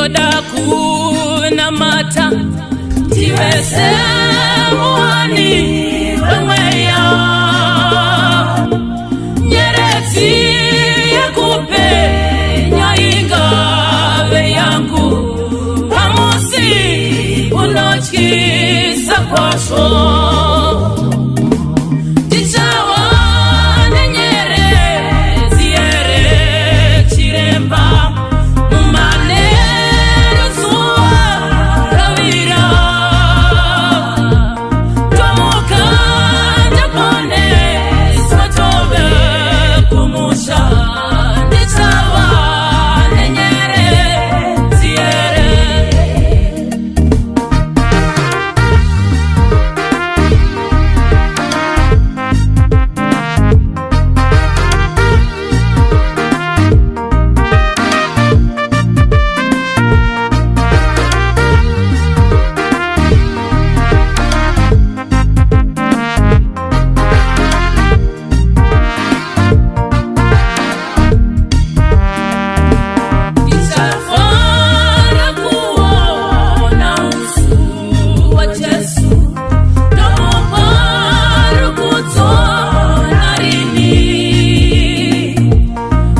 Ndinoda kunamata ndive semuwani wemweya, nyeredzi yekupenya ingave yangu pamusi unotyisa kwazvo. Ndichava nenyeredzi here chiremba mumanheru zuva ravira, tomuka ndaponeswa tove kumusha. Ndichava nenyeredzi here. Ndichafara kuona uso waJesu, ndomupa rukudzo narini.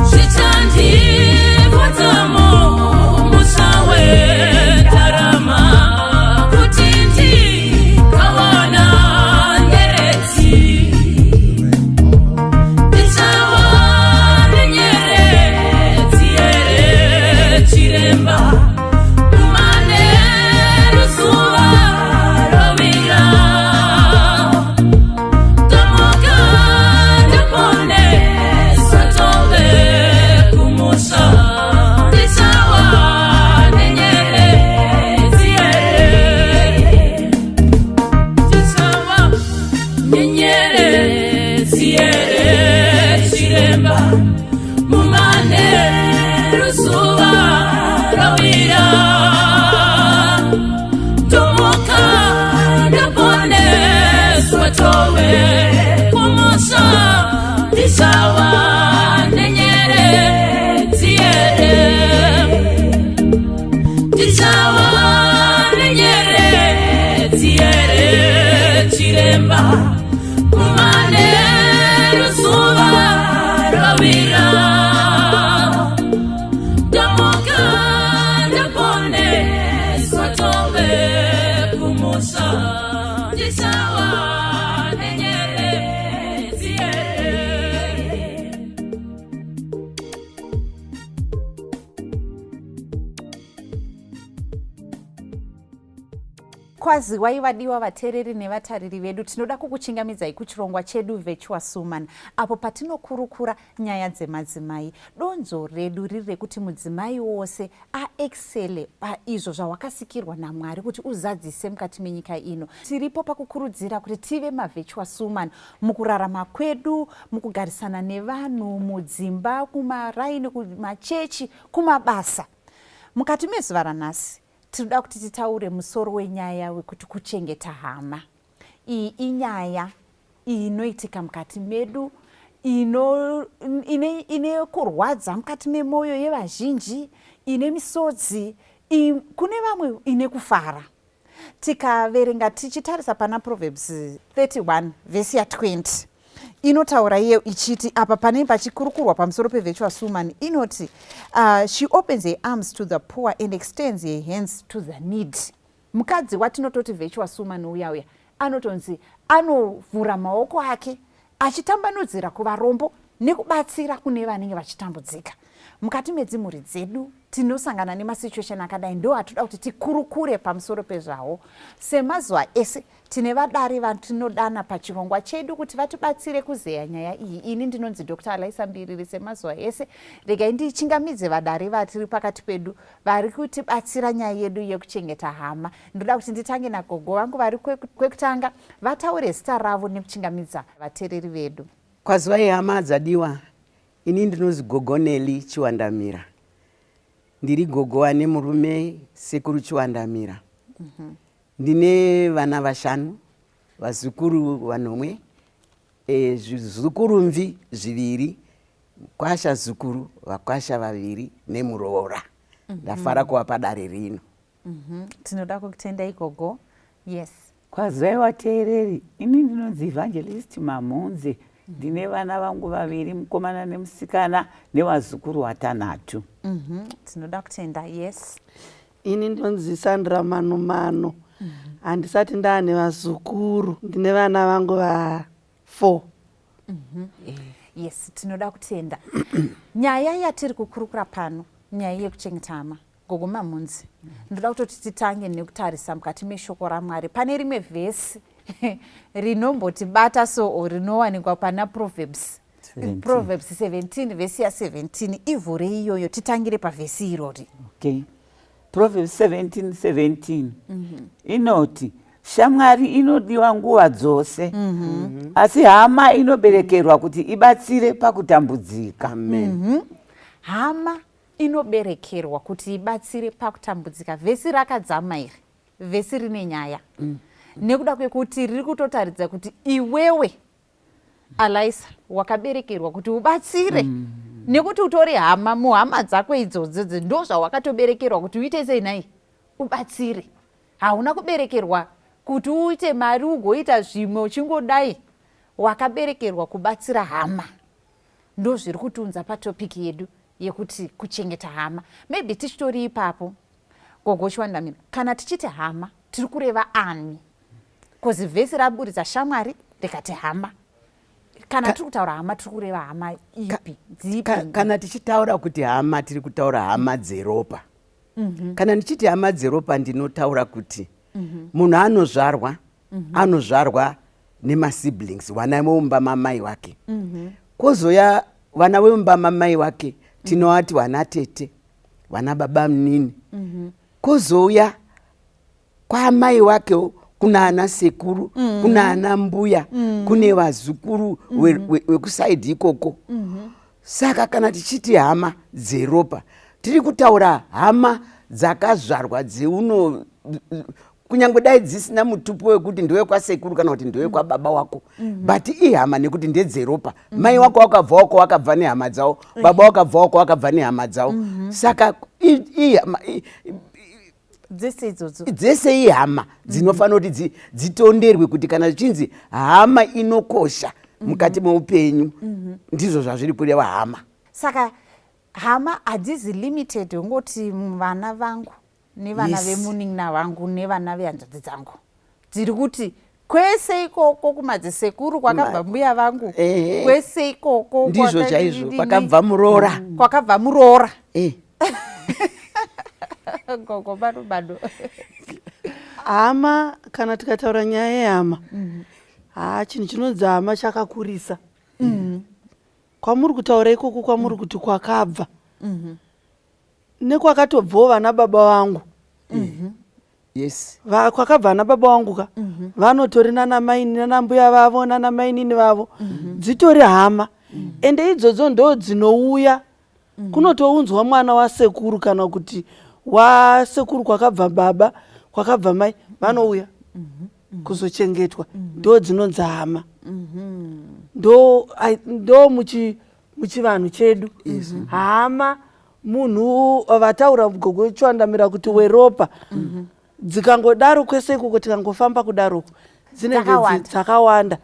Zvichandifadza mumusha wendarama kuti ndikawana nyeredzi. Ndichava nenyeredzi here chiremba mumanheru zuva rovira, tomuka ndaponeswa tove kumusha. Ndichava nenyeredzi here. Ndichava nenyeredzi here chiremba mumanheru zuva rovira, tomuka ndaponeswa tove kumusha. Ndichava nenyeredzi here. Ndichava nenyeredzi here chiremba mumanheru zuva rovira, ndamuka ndaponeswa tove kumusha. Ndichava nenyeredzi here. Kwaziwai vadiwa vateereri nevatariri vedu. Tinoda kukuchingamidzai kuchirongwa chedu Virtuous Woman, apo patinokurukura nyaya dzemadzimai. Donzvo redu riri rekuti mudzimai wose aexcele paizvo zvawakasikirwa naMwari kuti uzadzise mukati menyika ino. Tiripo pakukurudzira kuti tive mavirtuous woman mukurarama kwedu, mukugarisana nevanhu, mudzimba, kumaraini, kumachechi, kumabasa. Mukati mezuva ranhasi tinoda kuti titaure musoro wenyaya wekuti kuchengeta hama. Iyi inyaya inoitika mukati medu, ine kurwadza mukati memwoyo yevazhinji, ine misodzi kune vamwe, ine kufara. Tikaverenga tichitarisa pana Proverbs 31 vhesi ya20, inotaura iye ichiti, apa pane pachikurukurwa pamusoro pevirtuous woman, inoti, "She opens her arms to the poor and extends her hands to the need." Mukadzi watinototi virtuous woman uya uya anotonzi anovhura maoko ake achitambanudzira kuvarombo nekubatsira kune vanenge vachitambudzika. Mukati medzimhuri dzedu tinosangana nemasituation akadai, ndo atoda kuti tikurukure pamusoro pezvawo. Semazuva ese tine vadari vatinodana pachirongwa chedu kuti vatibatsire kuzeya nyaya iyi. Ini ndinonzi Dr Alaisa Mbiriri. Semazuva ese, regai ndichingamidze vadari vatiri pakati pedu vari kutibatsira nyaya yedu yekuchengeta hama. Ndoda kuti nditange nagogo vangu vari kwekutanga, vataure zita ravo nekuchingamidza vateereri vedu. Kwazivai hama dzadiwa. Ini ndinonzi Gogo Neli Chiwandamira. Ndiri gogo ane murume, Sekuru Chiwandamira. Ndine vana vashanu, vazukuru vanomwe, zvizukuru mvi zviviri, kwasha zukuru, vakwasha vaviri nemuroora. Ndafara kuva padare rino. Tinoda kukutenda, igogo. Yes. Kwazivai vateereri, ini ndinonzi Evangelist Mamhunze. Ndine vana vangu vaviri, mukomana nemusikana, nevazukuru vatanhatu. Tinoda kutenda. Yes. Ini ndinonzi Sandra Manomano. Handisati ndaane vazukuru, ndine vana vangu va4. Yes, tinoda kutenda. Nyaya yatiri kukurukura pano, nyaya yekuchengeta hama. Gogo Mamhunzi, ndoda kutoti titange nekutarisa mukati meshoko raMwari pane rimwe vhesi rinombotibata, so rinowanikwa pana Proverbs 17. Proverbs 17 vhesi ya17. Ivhure iyoyo, titangire pavhesi irori. Okay, Proverbs 17 17 inoti, "Shamwari inodiwa nguva dzose, asi hama inoberekerwa kuti ibatsire pakutambudzika." Amen. Hama inoberekerwa kuti ibatsire pakutambudzika. Vhesi rakadzama iri, vhesi rine nyaya, nekuda kwekuti riri kutotaridza kuti iwewe Alisa wakaberekerwa kuti ubatsire, nekuti utori hama. Muhama dzako idzodzo ndo zvawakatoberekerwa kuti uite sei nai? Ubatsire. Hauna kuberekerwa kuti uite mari, ugoita zvimwe uchingodai. Wakaberekerwa kubatsira hama. Ndo zviri kutiunza patopic yedu yekuti kuchengeta hama. Maybe tichitori ipapo, Gogo Chiwandamira, kana tichiti hama, tiri kureva ani? 'Cause vhesi raburitsa shamwari, rikati hama. Kana tiri kutaura hama, tiri kureva hama ipi, dzipi? Kana tichitaura kuti hama, tiri kutaura hama dzeropa. Kana ndichiti hama dzeropa, ndinotaura kuti munhu anozvarwa, anozvarwa nemasiblings, vana vemumba mamai wake. Kwozoya vana vemumba mamai wake, tinovati vana tete, vana baba munini. Kwozouya kwaamai wakewo, kuna ana sekuru, kuna ana mbuya, kune vazukuru vekusaidhi ikoko. Saka kana tichiti hama dzeropa, tiri kutaura hama dzakazvarwa dzeuno, kunyange dai dzisina mutupo wekuti ndewekwasekuru kana kuti ndewekwababa wako, but ihama nekuti ndedzeropa. Mai wako wakabva wako, wakabva nehama dzavo. Baba wakabva wako, wakabva nehama dzavo. Saka ihama Dzese idzodzo. Dzese ihama dzinofanira kuti dzitonderwe kuti kana zvichinzi hama inokosha mukati meupenyu, ndizvo zvazviri kureva hama. Saka hama hadzizi limited ungoti vana vangu nevana vemunin'ina vangu nevana vehanzvadzi dzangu. Dziri kuti kwese ikoko kumadzisekuru kwakabva mbuya vangu, kwese ikoko. Ndizvo chaizvo, kwakabva muroora. Kwakabva muroora. Gogo bado bado. Hama, kana tikataura nyaya yehama, haa, chinhu chinonzi hama chakakurisa. Kwamuri kutaura ikoko, kwamuri kuti kwakabva nekwakatobvawo vana baba vangu, kwakabva vana baba vangu ka, vanotori nana mai, nana mbuya vavo, nana mainini vavo, dzitori hama. Ende idzodzo ndo dzinouya kunotounzwa mwana wasekuru, kana kuti wasekuru kwakabva baba, kwakabva mai, vanouya kuzochengetwa. Ndo dzinonzi hama. Ndo muchivanhu chedu hama munhu vataura Gogo Chiwandamira kuti weropa. Dzikangodaro kwese ikoko, tikangofamba kudaroko, dzinenge Dzakawanda. Dzakawanda.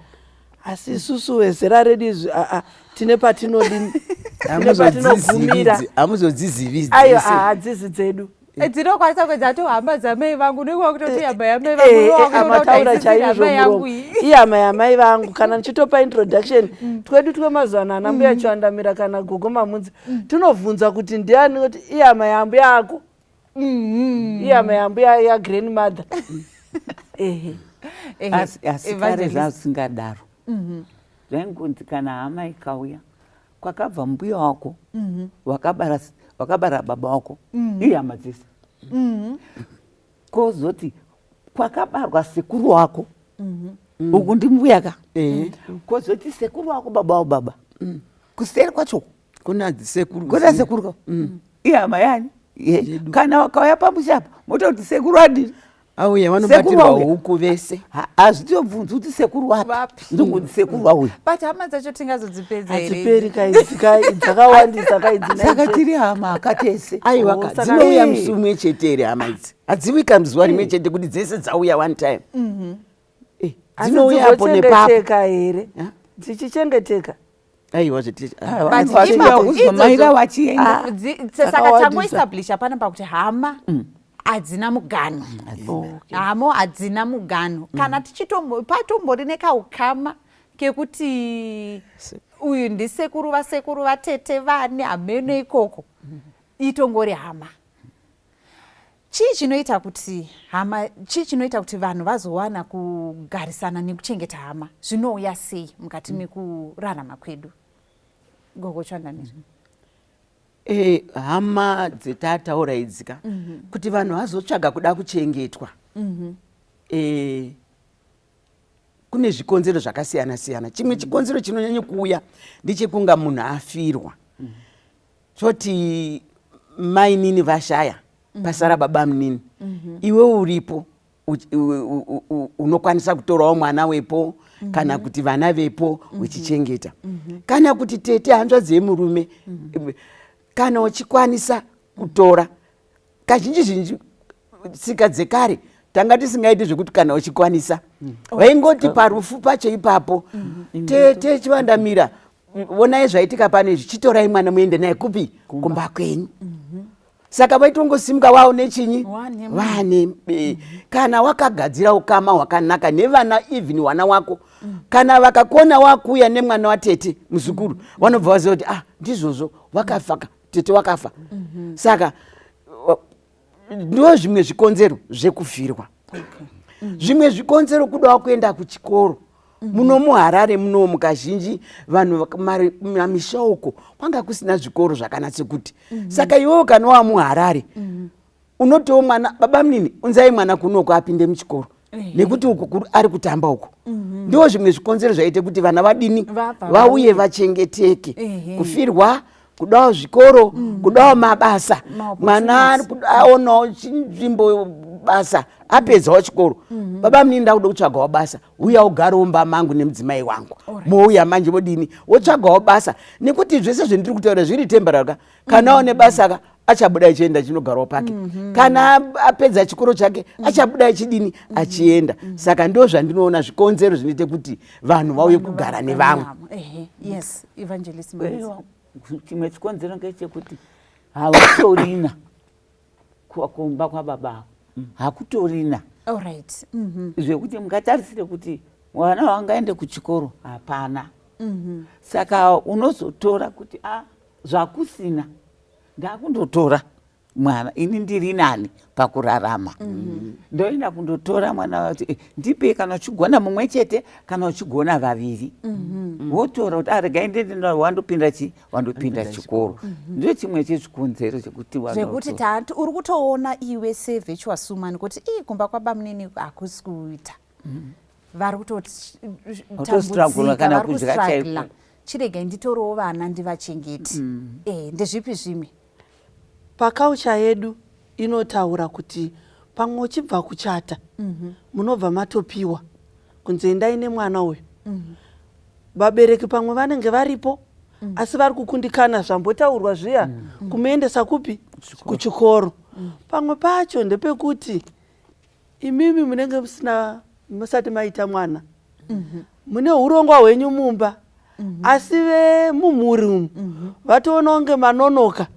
Asi isusu vezera redu izvi, aa, tine patinodini, tine patinogumira. Hamuzodzizivi Ayo, dzese. Hadzizi dzedu. Dzinokwanisa kuedza to hama dzamai vangu, nekuva kutoti hama yamai Amataura chaizvo vangu yangu muromo. iyi. Ihama yamai vangu. Kana ndichitopa introduction twedu twemazuva ano, ana mbuya Chiwandamira kana Gogo Mamunzi, tinovhunza kuti ndiani, kuti ihama yambuya ako, ihama yambuya, yagrandmother, ehe. Ehe, Asi kare Evangelist. zvasingadaro. Zvaingonzi kana hama ikauya kwakabva mbuya wako, wakabara baba wako, ihama dzese. Kozoti kwakabarwa sekuru wako, uku ndimbuya ka. Kozoti sekuru wako, baba wababa, kuseri kwacho Kuna sekuru. Kuna sekuru ka, ihama yani. Ye. Kana wakauya pamusha apa, mototi sekuru adini? Auya Sekuru vanobatirwa vauya. huku vese. Hazvitobvunzi kuti sekuru wapi, Vapi. ndingonzi sekuru vauya. But hama dzacho tingazodzipedza here? Hadziperi kaidzi, kai dzakawandisa kaidzi. Saka tiri hama akatese. Aiwa Oh, ka saka dzinouya musi umwe chete here hama idzi? Hadziwika muzuva rimwe chete kuti dzese dzauya one time. Asi Dzinouya apo nepapo. dzigochengeteka here? Ha? Dzichichengeteka? Aiwa, zviti But ipapo Kuzomaira idzodzo- wachienda. Saka Dzakawandisa. tangoestablisha pana pakuti hama hadzina mugano, hamo hadzina mugano. Kana tichitombo patombori nekaukama kekuti uyu ndisekuru vasekuru vatete vane hameno ikoko, itongori hama. Chii chinoita kuti hama, chii chinoita kuti vanhu vazowana kugarisana nekuchengeta hama? Zvinouya sei mukati mekurarama kwedu, Gogo Chandamiri? Hama dzetataura idzika kuti vanhu vazotsvaga kuda kuchengetwa, kune zvikonzero zvakasiyana siyana. Chimwe chikonzero chinonyanya kuuya ndechekunga munhu afirwa. Toti mainini vashaya, pasara baba munini. Iwe uripo, unokwanisa kutorawo mwana wepo kana kuti vana vepo uchichengeta, kana kuti tete, hanzvadzi yemurume, kana uchikwanisa kutora. Kazhinji zhinji tsika dzekare tanga tisingaiti zvekuti kana uchikwanisa. Vaingoti parufu pacho ipapo, "Tete Chivandamira, onai zvaitika pano izvi, chitorai mwana muende naye kupi? Kumba kwenyu." Saka vaitongosimuka wao nechinyi? Wane Vane kana wakagadzira ukama hwakanaka nevana, even wana wako, kana vakakona wakuuya nemwana watete muzukuru, vanobva vaziva kuti, "Ah, ndizvozvo, wakafa ka tete, wakafa." Saka ndo zvimwe zvikonzero zvekufirwa. Zvimwe zvikonzero kudawo kuenda kuchikoro. Muno muHarare munomu kazhinji vanhu mamisha uko kwanga kusina zvikoro zvakanatse kuti. Saka iwewo kana wa muHarare, unotiwo mwana, "Baba munini, unzai mwana kunoko apinde muchikoro," nekuti uku ari kutamba uku. Ndo zvimwe zvikonzero zvaite kuti vana vadini? Vabva Vauye vachengeteke. Kufirwa, kudawo zvikoro, kudawo mabasa. Mwana ari aonawo chinzvimbo, basa, apedzawo chikoro. "Baba munini, ndakuda kutsvagawo basa, uya ugarewo mumba mangu nemudzimai wangu." Mouya manje vodini? Wotsvagawo basa, nekuti zvese zvendiri kutaura zviri temporary ka. Kana aone basa ka, achabuda achienda achinogarawo pake. Kana apedza chikoro chake, achabuda achidini? Achienda. Saka ndo zvandinoona zvikonzero zvinoite kuti vanhu vauye kugara nevamwe. Ehe, yes, Evangelist Manzi. Ewa, chimwe chikonzero ngechekuti hautorina kumba kwababa, hakutorina. All right. Zvekuti mungatarisire kuti mwana wangaende kuchikoro hapana. Saka unozotora kuti a zvakusina, ndakundotora mwana, ini ndiri nani pakurarama, ndoenda kundotora mwana kuti, "Ndipei kana uchigona mumwe chete, kana uchigona vaviri." Wotora kuti, "Aregai ndiende," wandopinda chi wandopinda chikoro. Ndo chimwe chezvikonzero chekuti Zvekuti tati uri kutoona iwe sevirtuous woman kuti ii kumba kwabamunini hakusi kuita, vari Kutostruggle kana kudya kutotambudzika, chaiko. chiregai nditorewo vana ndivachengete. Ndezvipi zvimwe? Paculture yedu inotaura kuti pamwe uchibva kuchata, munobva matopiwa kunzi endai nemwana uyu. Vabereki pamwe vanenge varipo, asi vari kukundikana, zvambotaurwa zviya, kumuendesa kupi? Kuchikoro. Pamwe pacho ndepekuti imimi munenge musina, musati maita mwana, mune urongwa hwenyu mumba, asi vemumhuri umu vatoona kunge manonoka,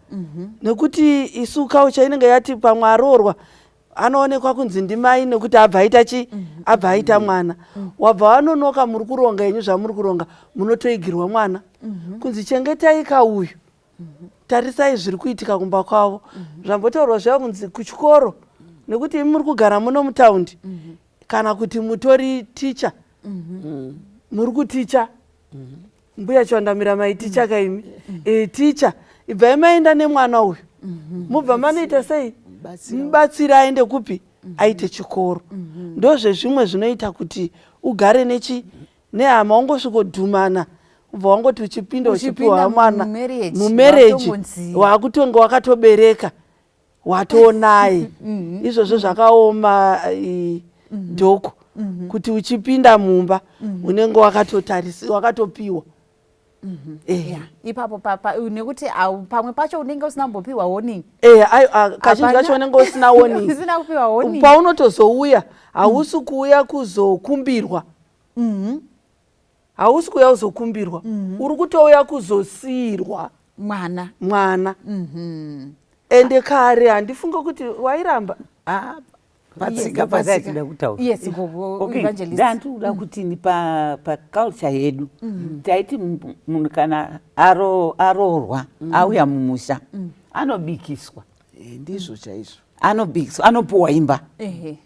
nekuti isu culture inenge yati pamwe aroorwa anoonekwa kunzi ndimai, nekuti abva aita chi abva aita mwana, wabva wanonoka. Muri kuronga henyu zvamuri kuronga, munotoigirwa mwana kunzi chengetai kauyu, tarisai zviri kuitika kumba kwavo. Zvambotaurwa zviya kunzi kuchikoro, nekuti imi muri kugara muno mutaundi, kana kuti mutori ticha, muri kuticha, Mbuya Chandamira, maiticha kaimi, ticha, ibvai maenda nemwana uyu, mubva manoita sei? Mubatsiri aende kupi? Aite chikoro. Ndozvezvimwe zvinoita kuti ugare nechi nehama, wongosvikodhumana, ubva wangoti uchipinda Uchipinda uchipiwa mwana mumarriage, mumarriage, wakutongonzi- wakutonge wakatobereka. Watonaye izvozvo zvakaoma dhoko kuti uchipinda mumba unenge wakatotarisi, wakatopiwa. Yeah, ipapo nekuti pamwe pacho unenge usina kumbopiwa warning. Kazhinji kacho unenge usina warning. Usina kupiwa warning. Paunotozouya, hausi kuuya kuzokumbirwa, hausi kuuya kuzokumbirwa, uri kutouya kuzosiyirwa mwana. Mwana. Ende kare handifunge kuti wairamba. Ah, patsika, patsika. Patida kutaura. Yes, gogo. Okay, Evangelist. Ndandikuda kuti ni paculture yedu taiti munhu kana aroorwa auya mumusha anobikiswa. Ndizvo chaizvo. Anobikiswa, anopuwa imba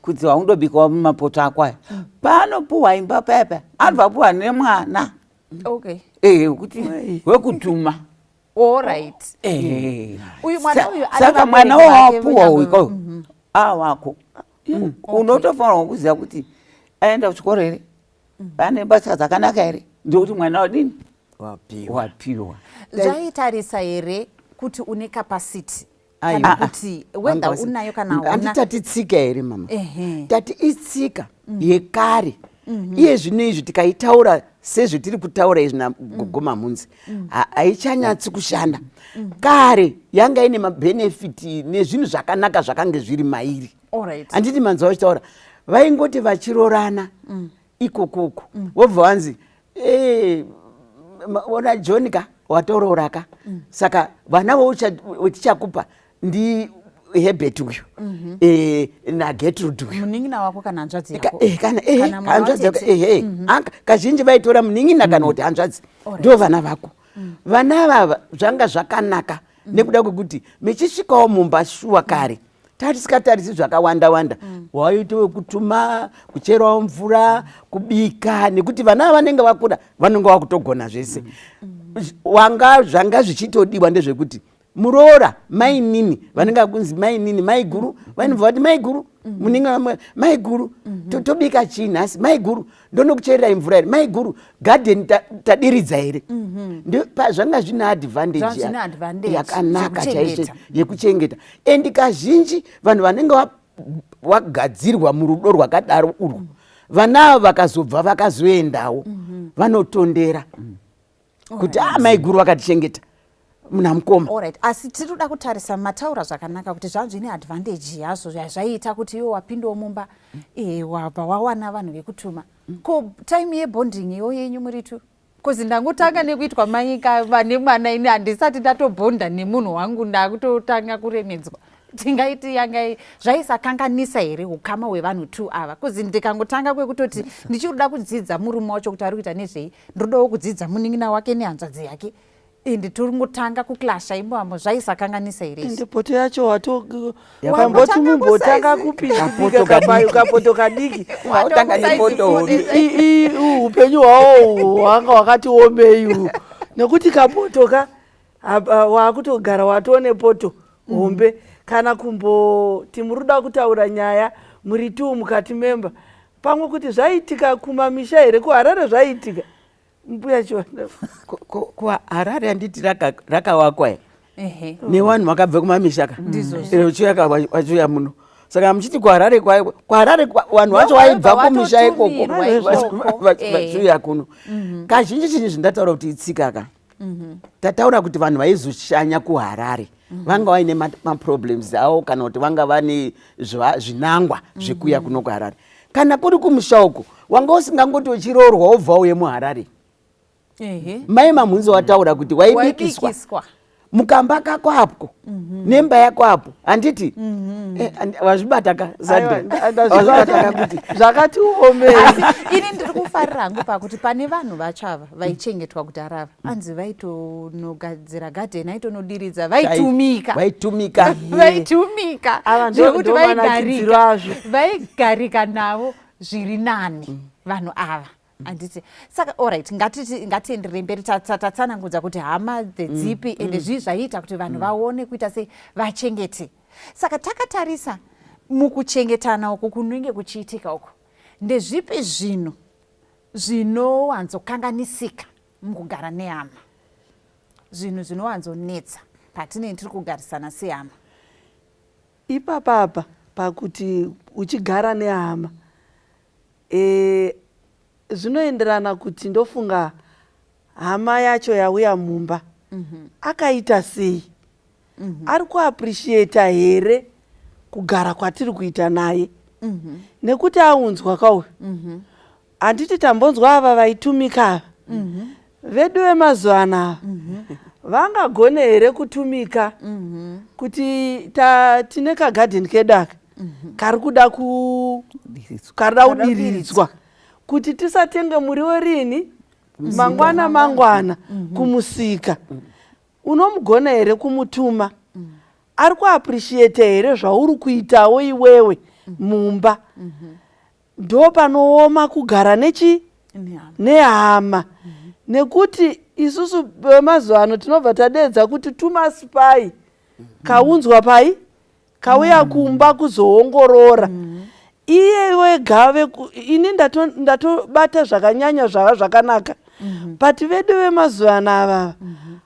kuti waundobikawo mumapoto ako aya. Paanopuwa imba paya paya, anobva apuwa nemwana kuti wekutuma. All right. Uyu mwana uyu ane Saka mwana vabereki vake wawapuwa kunyangwe- uyu awako, unotofanirwa kuziva kuti aenda kuchikoro here, ane mbatya dzakanaka here, ndokuti mwana wadini? Wapiwa. Wapiwa. Zvaitarisa here kuti une capacity Aiwa. kana kuti whether Wanga unayo kana hauna? Handitati tsika here, mama? Ehe. Tati itsika yekare. Iye zvino izvi tikaitaura sezvetiri kutaura izvi nagogo Mamunzi, haichanyatsi kushanda. Kare yanga ine mabenefit nezvinhu zvakanaka zvakange zviri mairi. Handiti manzwa vachitaura, vaingoti vachirorana ikokoko, wobva wanzi, "Eh, ona John ka, watoroora ka, saka vana votichakupa ndi Herbert uyu naGertrude uyu." Munin'ina wako kana hanzvadzi yako. Kana Kana mwana hanzvadzi yako. watete. Ehe. Kazhinji vaitora munin'ina kana kuti hanzvadzi, ndo vana vako. Vana vava zvanga zvakanaka nekuda kwekuti michisvikawo mumba, shuwa kare tatisikatarisi zvakawanda wanda. Waite wekutuma, kucherawo mvura, kubika, nekuti vana ava vanenge vakura, vanenge vakutogona zvese. Wanga zvanga zvichitodiwa ndezvekuti muroora, mainini vanenge vakunzi mainini, maiguru, vanobva vati maiguru, munin'ina, maiguru, tobika chii nhasi maiguru? Ndonokuchererai mvura here maiguru? Gadheni tadiridza here? Zvanga zvine advantage Zvanga zvine advantage yakanaka chaizvo yekuchengeta. Yekuchengeta. And kazhinji vanhu vanenge wagadzirwa murudo rwakadaro urwu, vana ava vakazobva vakazoendawo, vanotondera kuti a maiguru vakatichengeta muna mukoma. Alright, asi tiri kuda kutarisa, mataura zvakanaka kuti zvanga zvine advantage yazvo zvazvaiita kuti iwe wapindawo mumba, wabva wawana vanhu vekutuma. Ko time yebonding iwo yenyu muri two? Because ndangotanga nekuitwa maika vane mwana, ini handisati ndatobhonda nemunhu wangu, ndakutotanga kuremedzwa. Tingaiti yanga zvaisakanganisa here ukama hwevanhu two ava? Because ndikangotanga kwekutoti ndichiri kuda kudzidza murume wacho kuti ari kuita nezvei, ndodawo kudzidza munin'ina wake nehanzvadzi yake, ende toringotanga kuclasha imomo, zvaisakanganisa here izvi? Ende poto yacho wato Wangotanga pamboti mumbotanga kusaizi. Kapoto kupika kadiki. Kapoto kadiki. Wautanga nepoto hombe. Upenyu hwawo hwanga hwakati omei uhu, nekuti kapoto ka wakutogara watone poto hombe. Kana kumboti muri kuda kutaura nyaya muri two mukati memba, pamwe kuti zvaitika kumamisha here? KuHarare zvaitika, mbuya Chiwanda? KuHarare handiti rakawakwa here nevanhu vakabva kumamisha ka? Ndizvozvo. Vachiuya ka, vachiuya muno. Saka muchiti kuHarare, kuHarare vanhu vacho vaibva kumisha ikoko Watotumirwa ikoko. Vachiuya kuno kazhinji. Chinhu zvindataura kuti itsika ka, tataura kuti vanhu vaizoshanya kuHarare vanga vaine maproblems avo, kana kuti vanga vane zvinangwa zvekuuya kuno kuHarare. Kana kuri kumusha uko, wanga usingangoti uchiroorwa wobva uye muHarare. Mai Mamhunzi wataura kuti waibikiswa Waibikiswa. Mukamba kako apo nemba yako apo, handiti? Wazvibata ka, Sandra? Aiwa, ndazvibata. Wazvibata ka kuti Zvakati omei. Asi ini ndiri kufarira hangu pakuti pane vanhu vacho ava vaichengetwa kudhara ava, anzi vaitonogadzira gadheni, aitonodiridza, vaitumika. Vaitumika. Vaitumika Ava zvekuti ndo manakidziro vaigarika azvo. Vaigarika navo zviri nani vanhu ava, handiti? Saka alright, ngatiti ngatienderere mberi. Tatsanangudza kuti hama dzedzipi, ende zvii zvaiita kuti vanhu vaone kuita sei vachengete. Saka takatarisa mukuchengetana uku kunenge kuchiitika uku, ndezvipi zvinhu zvinowanzokanganisika mukugara nehama, zvinhu zvinowanzonetsa patinenge tiri kugarisana sehama? Ipapapa pakuti uchigara nehama, zvinoenderana kuti ndofunga hama yacho yauya mumba akaita sei, ari kuappreciata here kugara kwatiri kuita naye, nekuti aunzwa kauyu. Handiti tambonzwa ava vaitumika ava vedu vemazuva anava vangagone here kutumika kuti tine kagadheni kedu aka kari kuda karida kudiridzwa, kuti tisatenge muriwo rini mangwana mangwana kumusika? Unomugona here kumutuma? Ari kuappreciata here zvauri kuitawo iwewe mumba? Ndo panooma kugara nechi nehama, nekuti isusu vemazuva ano tinobva tadedza kuti tumaspy kaunzwa pai, kauya kumba kuzoongorora iye wega. Ini ndatobata zvakanyanya zvava zvakanaka, but vedu vemazuva ano avava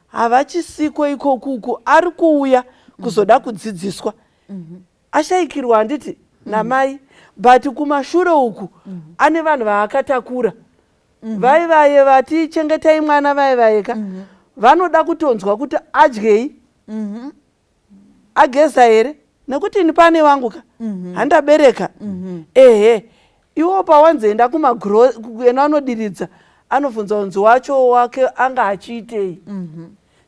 havachisiko ikokuku. Ari kuuya kuzoda kudzidziswa, ashayikirwa, handiti, namai, but kumashure uku ane vanhu vaakatakura, vaivaye vati chengetai mwana, vaivayeka vanoda kutonzwa kuti adyei, ageza here, nekuti ini pane wangu ka handabereka. Ehe, iwo pawanzoenda kumakuenda anodiridza, anobvunza unzi wacho wake anga achiitei.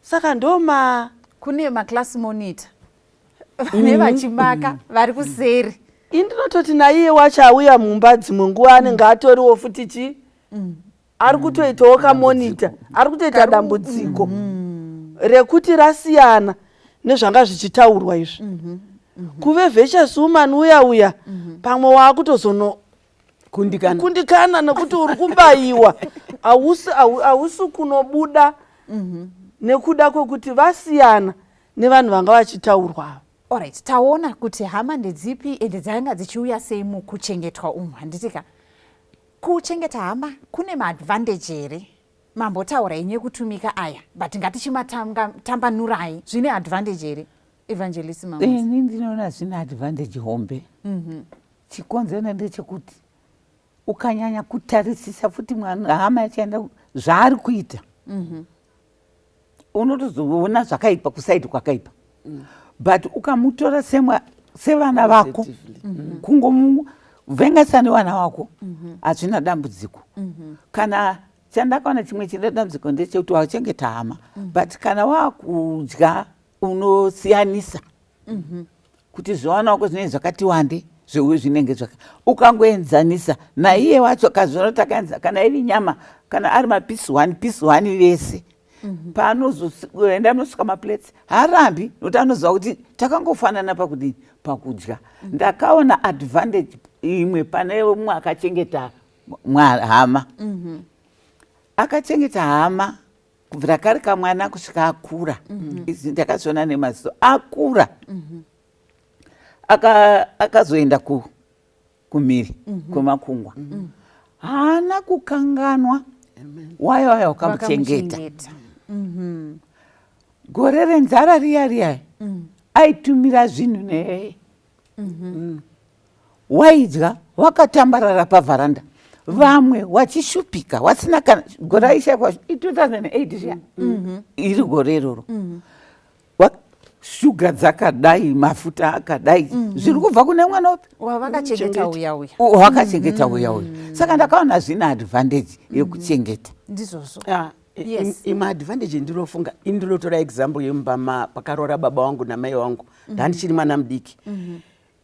Saka ndoma Kune maclass monitor vane vachimaka vari kuseri. Ini ndinototi naiye wacho auya mumba, dzimwe nguva anenge atoriwo futi chi ari kutoitawo kamonitor, ari kutoita dambudziko rekuti rasiyana nezvanga zvichitaurwa izvi. Kuve virtuous woman uya uya, pamwe waakutozono kundikana. Kundikana, nekuti uri kubayiwa, hausi kunobuda nekuda kwekuti vasiyana nevanhu vanga vachitaurwa ava. Alright, taona kuti hama ndedzipi, ende dzanga dzichiuya sei mukuchengetwa umu, handitika? Kuchengeta hama kune maadvantage here? Mambotaura henyu ekutumika aya, but ngatichimatambanurai. Zvine advantage here, Evangelist Mamuzi? Ini ndinoona zvine advantage hombe. Chikonzero ndechekuti ukanyanya kutarisisa futi mwana, hama yachaenda zvaari kuita, unotozoona zvakaipa kuside kwakaipa. But ukamutora sevana vako, kungomuvhengesa nevana vako, hazvina dambudziko. Kana chandakaona chimwe chine dambudziko ndechekuti wachengeta hama, but kana wakudya unosiyanisa kuti zvivana wako zvinenge zvakati wande, zveuyu zvinenge zvaka, ukangoenzanisa naiye wacho kazviona takaenza. Kana iri nyama, kana ari mapiece one, piece one vese, paanozoenda anosvika maplates haarambi, nokuti anoziva kuti takangofanana pakudini, pakudya. Ndakaona advantage imwe pane umwe akachengeta hama, akachengeta hama kubvira kari kamwana kusvika akura. Izvi ndakazviona nemaziso. Akura, akazoenda kumhiri kwemakungwa, haana kukanganwa waya waya wakamuchengeta. Vakamuchengeta. Gore renzara riya riya, aitumira zvinhu ne waidya wakatambarara pavharanda, vamwe wachishupika wasina kana. Gore aishayikwa i2008 zviya, iri gore iroro, shuga dzakadai, mafuta akadai, zviri kubva kune mwana upi? Wavakachengeta uya uya. Wakachengeta uya uya. Saka ndakaona zvine advantage yekuchengeta. Ndizvozvo. Ah, imwe advantage ndinofunga, indinotora example yemumba pakaroora baba wangu namai wangu, ndandichiri mwana mudiki,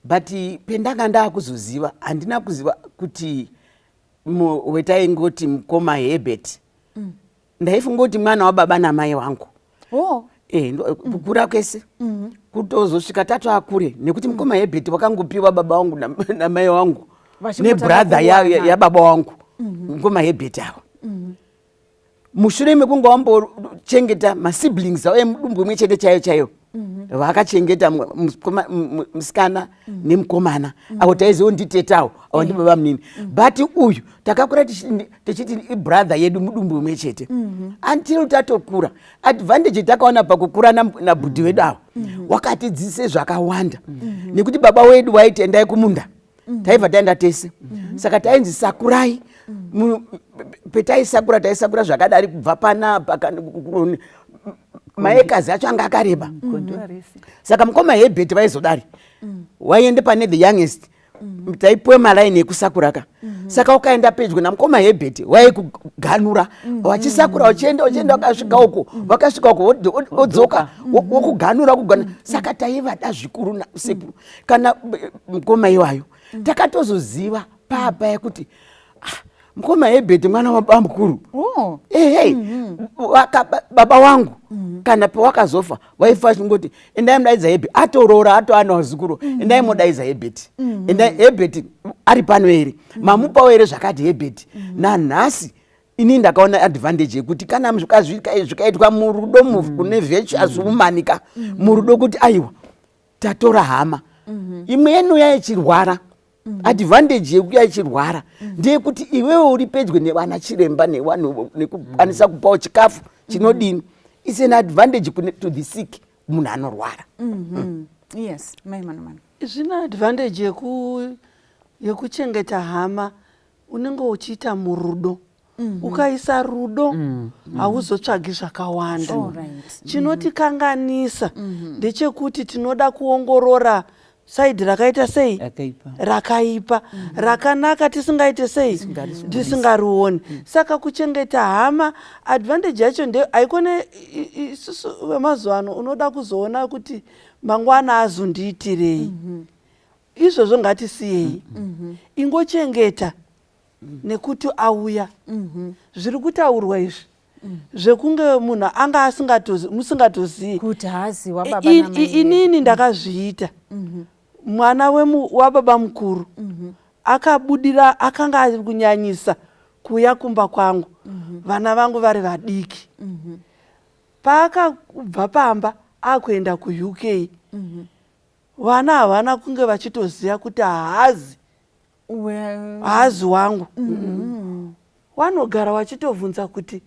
but pendanga ndaakuzoziva, handina kuziva kuti wetaingoti mukoma Herbert, ndaifunga kuti mwana wababa namai wangu. Eh, kukura kwese kutozosvika tatoakure, nekuti mukoma Herbert wakangopiwa baba wangu namai wangu Vachingotanga nebrother kuwana. yababa wangu, mukoma Herbert ava. Mushure mekunge wambochengeta masiblings avo emudumbu imwe chete chaiyo chaiyo. Vakachengeta musikana nemukomana. Avo taizivo nditetawo, avo ndibaba munini, but uyu takakura tichiti ibrother yedu, mudumbu umwe chete, until tatokura. Advantage takaona pakukura nabhudhi wedu avo, wakatidzidzise zvakawanda, nekuti baba wedu waiti, "Endai kumunda." Taibva taenda tese. Saka tainzi, "Sakurai." Petaisakura, taisakura zvakadari kubva panapa maekazi acho anga akareba. Gondwa rese. Saka mukoma Hebert vaizodari, waiende pane the youngest. Taipuwe malaini ekusakura ka. Saka ukaenda pedyo namukoma Hebert, waikuganura wachisakura, uchienda, uchienda, wakasvika uko, wakasvika uko, wodzoka, wokuganura, kuganura. Saka taivada zvikuru sekuru kana mukoma iwayo. Takatozoziva papa yekuti, ah, mukoma Hebert mwana wababa mukuru. Oh. Ehe, baba wangu kana pawakazofa, waifa achingoti, "Endai mudaidza Hebert." Atoroora, atoana wazukuru. "Endai mudaidza Hebert. Endai, Hebert ari pano here? Mamupawo here zvakati Hebert?" Nanhasi ini ndakaona advantage yekuti kana zvikaitwa murudo, kune virtuous woman ka, murudo, kuti aiwa, tatora hama imwe yenuya ichirwara. Advantage yekuya ichirwara ndeyekuti iwewe uri pedyo nevana chiremba nevanhu nekukwanisa kupawo chikafu chinodini. It's an advantage to the sick, munhu anorwara. Yes, mai Manomano. Zvine advantage yekuchengeta hama. Unenge uchiita murudo. Ukaisa rudo, hauzotsvagi zvakawanda. Chinotikanganisa ndechekuti tinoda kuongorora side rakaita sei, Rakaipa. Rakaipa. Rakanaka tisingaite sei, tisingarioni. Saka kuchengeta hama, advantage yacho nde haikone isusu vemazuva ano unoda kuzoona kuti mangwana azondiitirei. Izvozvo ngatisiyei, ingochengeta nekuti auya. Zviri kutaurwa izvi zvekunge munhu anga musingatozii kuti haazi wababa namai. Inini ndakazviita. Mwana wababa mukuru akabudira, akanga ari kunyanyisa kuuya kumba kwangu vana vangu vari vadiki. Paakabva pamba akuenda kuUK, vana havana kunge vachitoziva kuti haazi haazi wangu. Vanogara vachitovhunza kuti,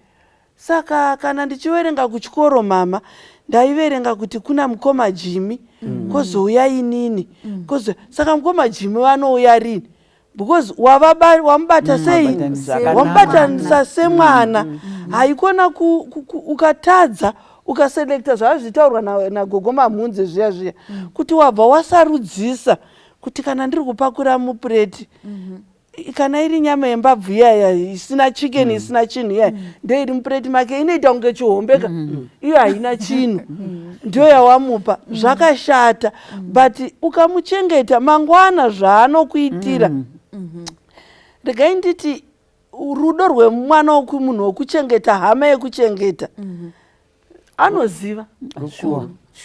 "Saka kana ndichiverenga kuchikoro, mama, ndaiverenga kuti kuna mukoma Jimi, kwozouya inini, kozo saka mukoma Jimi vanouya rini?" Because wamubata sei? Wamubatanisa. Wamubatanisa semwana. Haikona ukatadza ukaselekta zvazvitaurwa nagogo Mamhunze zviya zviya, kuti wabva wasarudzisa kuti kana ndiri kupakura mupureti, kana iri nyama yembabvu iyaya isina chicken, isina chinhu, iyaya ndoiri mupureti make, inoita kunge chihombeka, iyo haina chinhu, ndiyo yawamupa. Zvakashata. But ukamuchengeta, mangwana zvaanokuitira, regai nditi rudo rwemwana munhu wekuchengeta hama, yekuchengeta, anoziva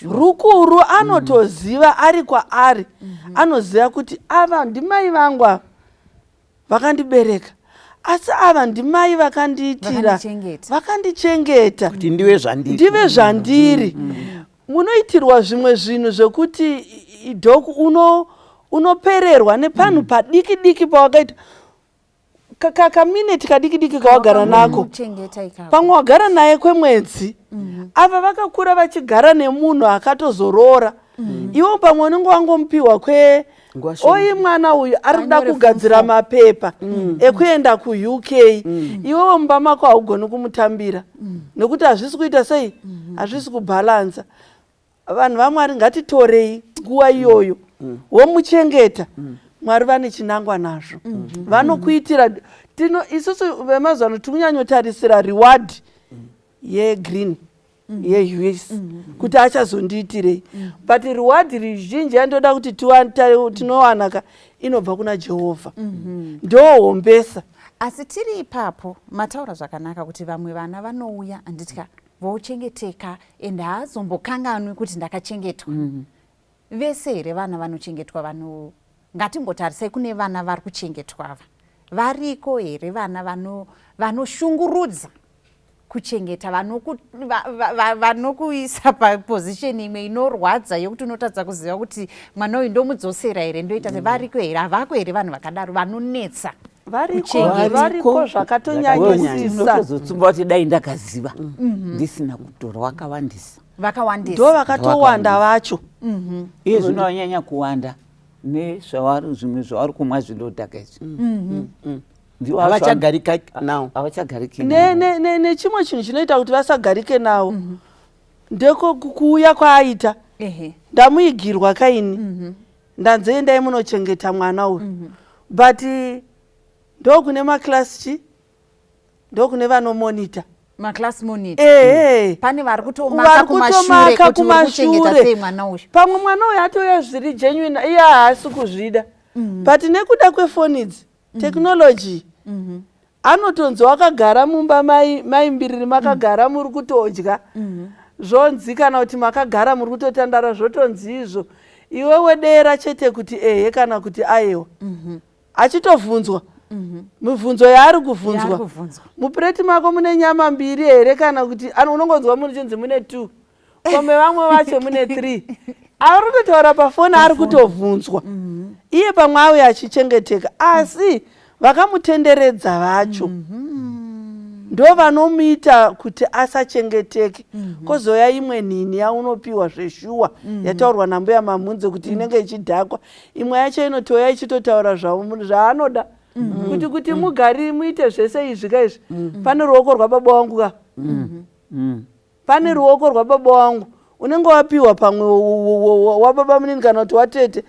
rukuru, anotoziva ari kwaari, anoziva kuti ava ndimai vangu, ava vakandibereka, asi ava ndimai vakandiitira, Vakandichengeta. Vakandichengeta kuti ndiwe zvandiri. Ndive zvandiri. Munoitirwa zvimwe zvinhu zvekuti doc unopererwa nepanhu padiki diki pawakaita kamineti kadiki diki kawagara nako. Chengeta ikako. Pamwe wagara naye kwemwedzi. Ava vakakura vachigara nemunhu akatozoroora. Iwo pamwe unenge wangomupiwa kwe Nguva shoma. Oyi mwana uyu ari kuda Anyore form kugadzira four. mapepa ekuenda kuUK. Iwewe mumba mako haugoni kumutambira nekuti hazvisi kuita sei, hazvisi kubhalansa. Vanhu vaMwari, ngatitorei nguva iyoyo womuchengeta. Mwari vane chinangwa nazvo, vanokuitira. Tino isusu vemazuva ano tiri kunyanyotarisira reward yegreen yeUS kuti achazondiitirei, but reward rizhinji yandoda kuti tinowanaka inobva kuna Jehovha, ndohombesa. Asi tiri ipapo, mataura zvakanaka kuti vamwe vana vanouya, handitya, vochengeteka and haazombokanganwi kuti ndakachengetwa. Vese here vana vanochengetwa vano? Ngatimbotarisai kune vana vari kuchengetwa ava. Variko here vana vanoshungurudza? kuchengeta, vanokuisa paposition imwe inorwadza yekuti unotadza kuziva kuti mwana uyu ndomudzosera here, ndoita se. Variko here? Havako here vanhu vakadaro vanonetsa Variko. kuchengeta? Variko zvakatonyanyisisa. Unotozotsumba kuti dai ndakaziva ndisina kutora. Wakawandisa. Vakawandisa. Ndo vakatowanda vacho. Iye zvino wanyanya kuwanda nezvavari, zvimwe zvavari kumwa zvinodhaka izvi. Ndiwo acho. Havachagarika now. Havachagariki. Nechimwe chinhu chinoita kuti vasagarike navo ndeko kuuya kwaaita. Ndamuigirwa kaini, ndanzi endai munochengeta mwana uyu, but ndokune maclass chi, ndokune vanomonita. Maclass monitor. Ehe. Pane vari kutomaka Vari kumashure kutomaka kuti uri kuchengeta kumashure. sei mwana uyu. Pamwe mwana uyu atouya zviri genuine, iye haasi kuzvida, but nekuda kwefoni idzi, technology, anotonzi wakagara mumba mai mai mbiriri, makagara muri kutodya, zvonzi, kana kuti makagara muri kutotandara, zvotonzi izvo iwewe dera chete kuti ehe kana kuti aiwa, achitovhunzwa mibvunzo yaari kuvhunzwa. Yaari kuvhunzwa. Mupureti mako mune nyama mbiri here? Kana kuti unongonzwa munhu chinzi mune two, kome vamwe vacho mune three. Ari kutotaura pafoni, ari kutovhunzwa iye. Pamwe auya achichengeteka, asi vakamutenderedza vacho ndo vanomuita kuti asachengeteke. Kwozoya imwe nhini yaunopiwa zveshuwa, yataurwa nambuya Mamhunze kuti inenge ichidhakwa. Imwe yacho inotouya ichitotaura zvaanoda kuti mugari muite zvese izvi ka izvi. Pane ruoko rwababa wangu ka, pane ruoko rwababa wangu. Unenge wapiwa pamwe wababa munini kana kuti watete.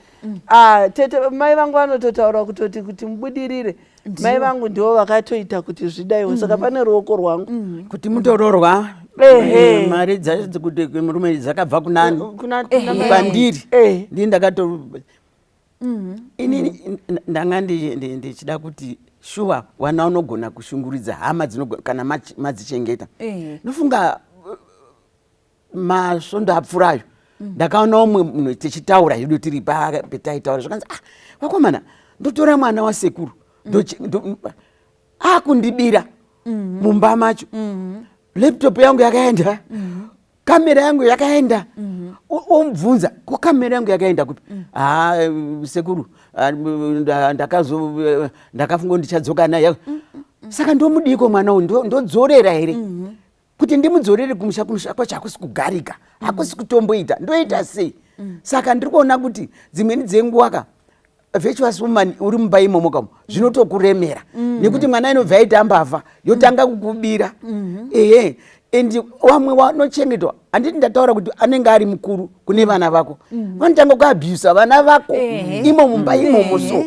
Ah, tete mai vangu vanototaura kutoti kuti mubudirire, mai vangu ndivo vakatoita kuti zvidaiwo, saka pane ruoko rwangu. Kuti mutororwa. Ehe. Mari dzacho dzekuti murume dzakabva kunani? Kuna mai. Kwandiri. Ndini ndakato inini ndanga ndichida kuti shuwa wana unogona kushunguridza hama dzinogona kana madzichengeta. Nofunga masvondo apfuurayo ndakaona umwe munhu tichitaura hedu tiri petaitaura, zvakanzi, "Ah, vakomana, ndotora mwana wasekuru, akundibira mumba macho. Laptop yangu yakaenda, kamera yangu yakaenda." Omubvunza, "Ko kamera yangu yakaenda kupi?" "Ha, sekuru, ah, ndakafunga kuti ndichadzoka naye. Saka ndomudiko mwana uyu? Ndodzorera here? Kuti ndimudzorere kumusha, kumusha kwacho hakusi kugarika, hakusi kutomboita. Ndoita sei?" Saka ndiri kuona kuti dzimweni dzenguva ka, virtuous woman, uri mumba imomo kamo, zvinotokuremera nekuti mwana inobva yaita mbavha, yotanga kukubira. Ehe, and vamwe vanochengetwa, handiti ndataura kuti anenge ari mukuru kune vana vako, vanotanga kuabhusa vana vako imo mumba imomo. So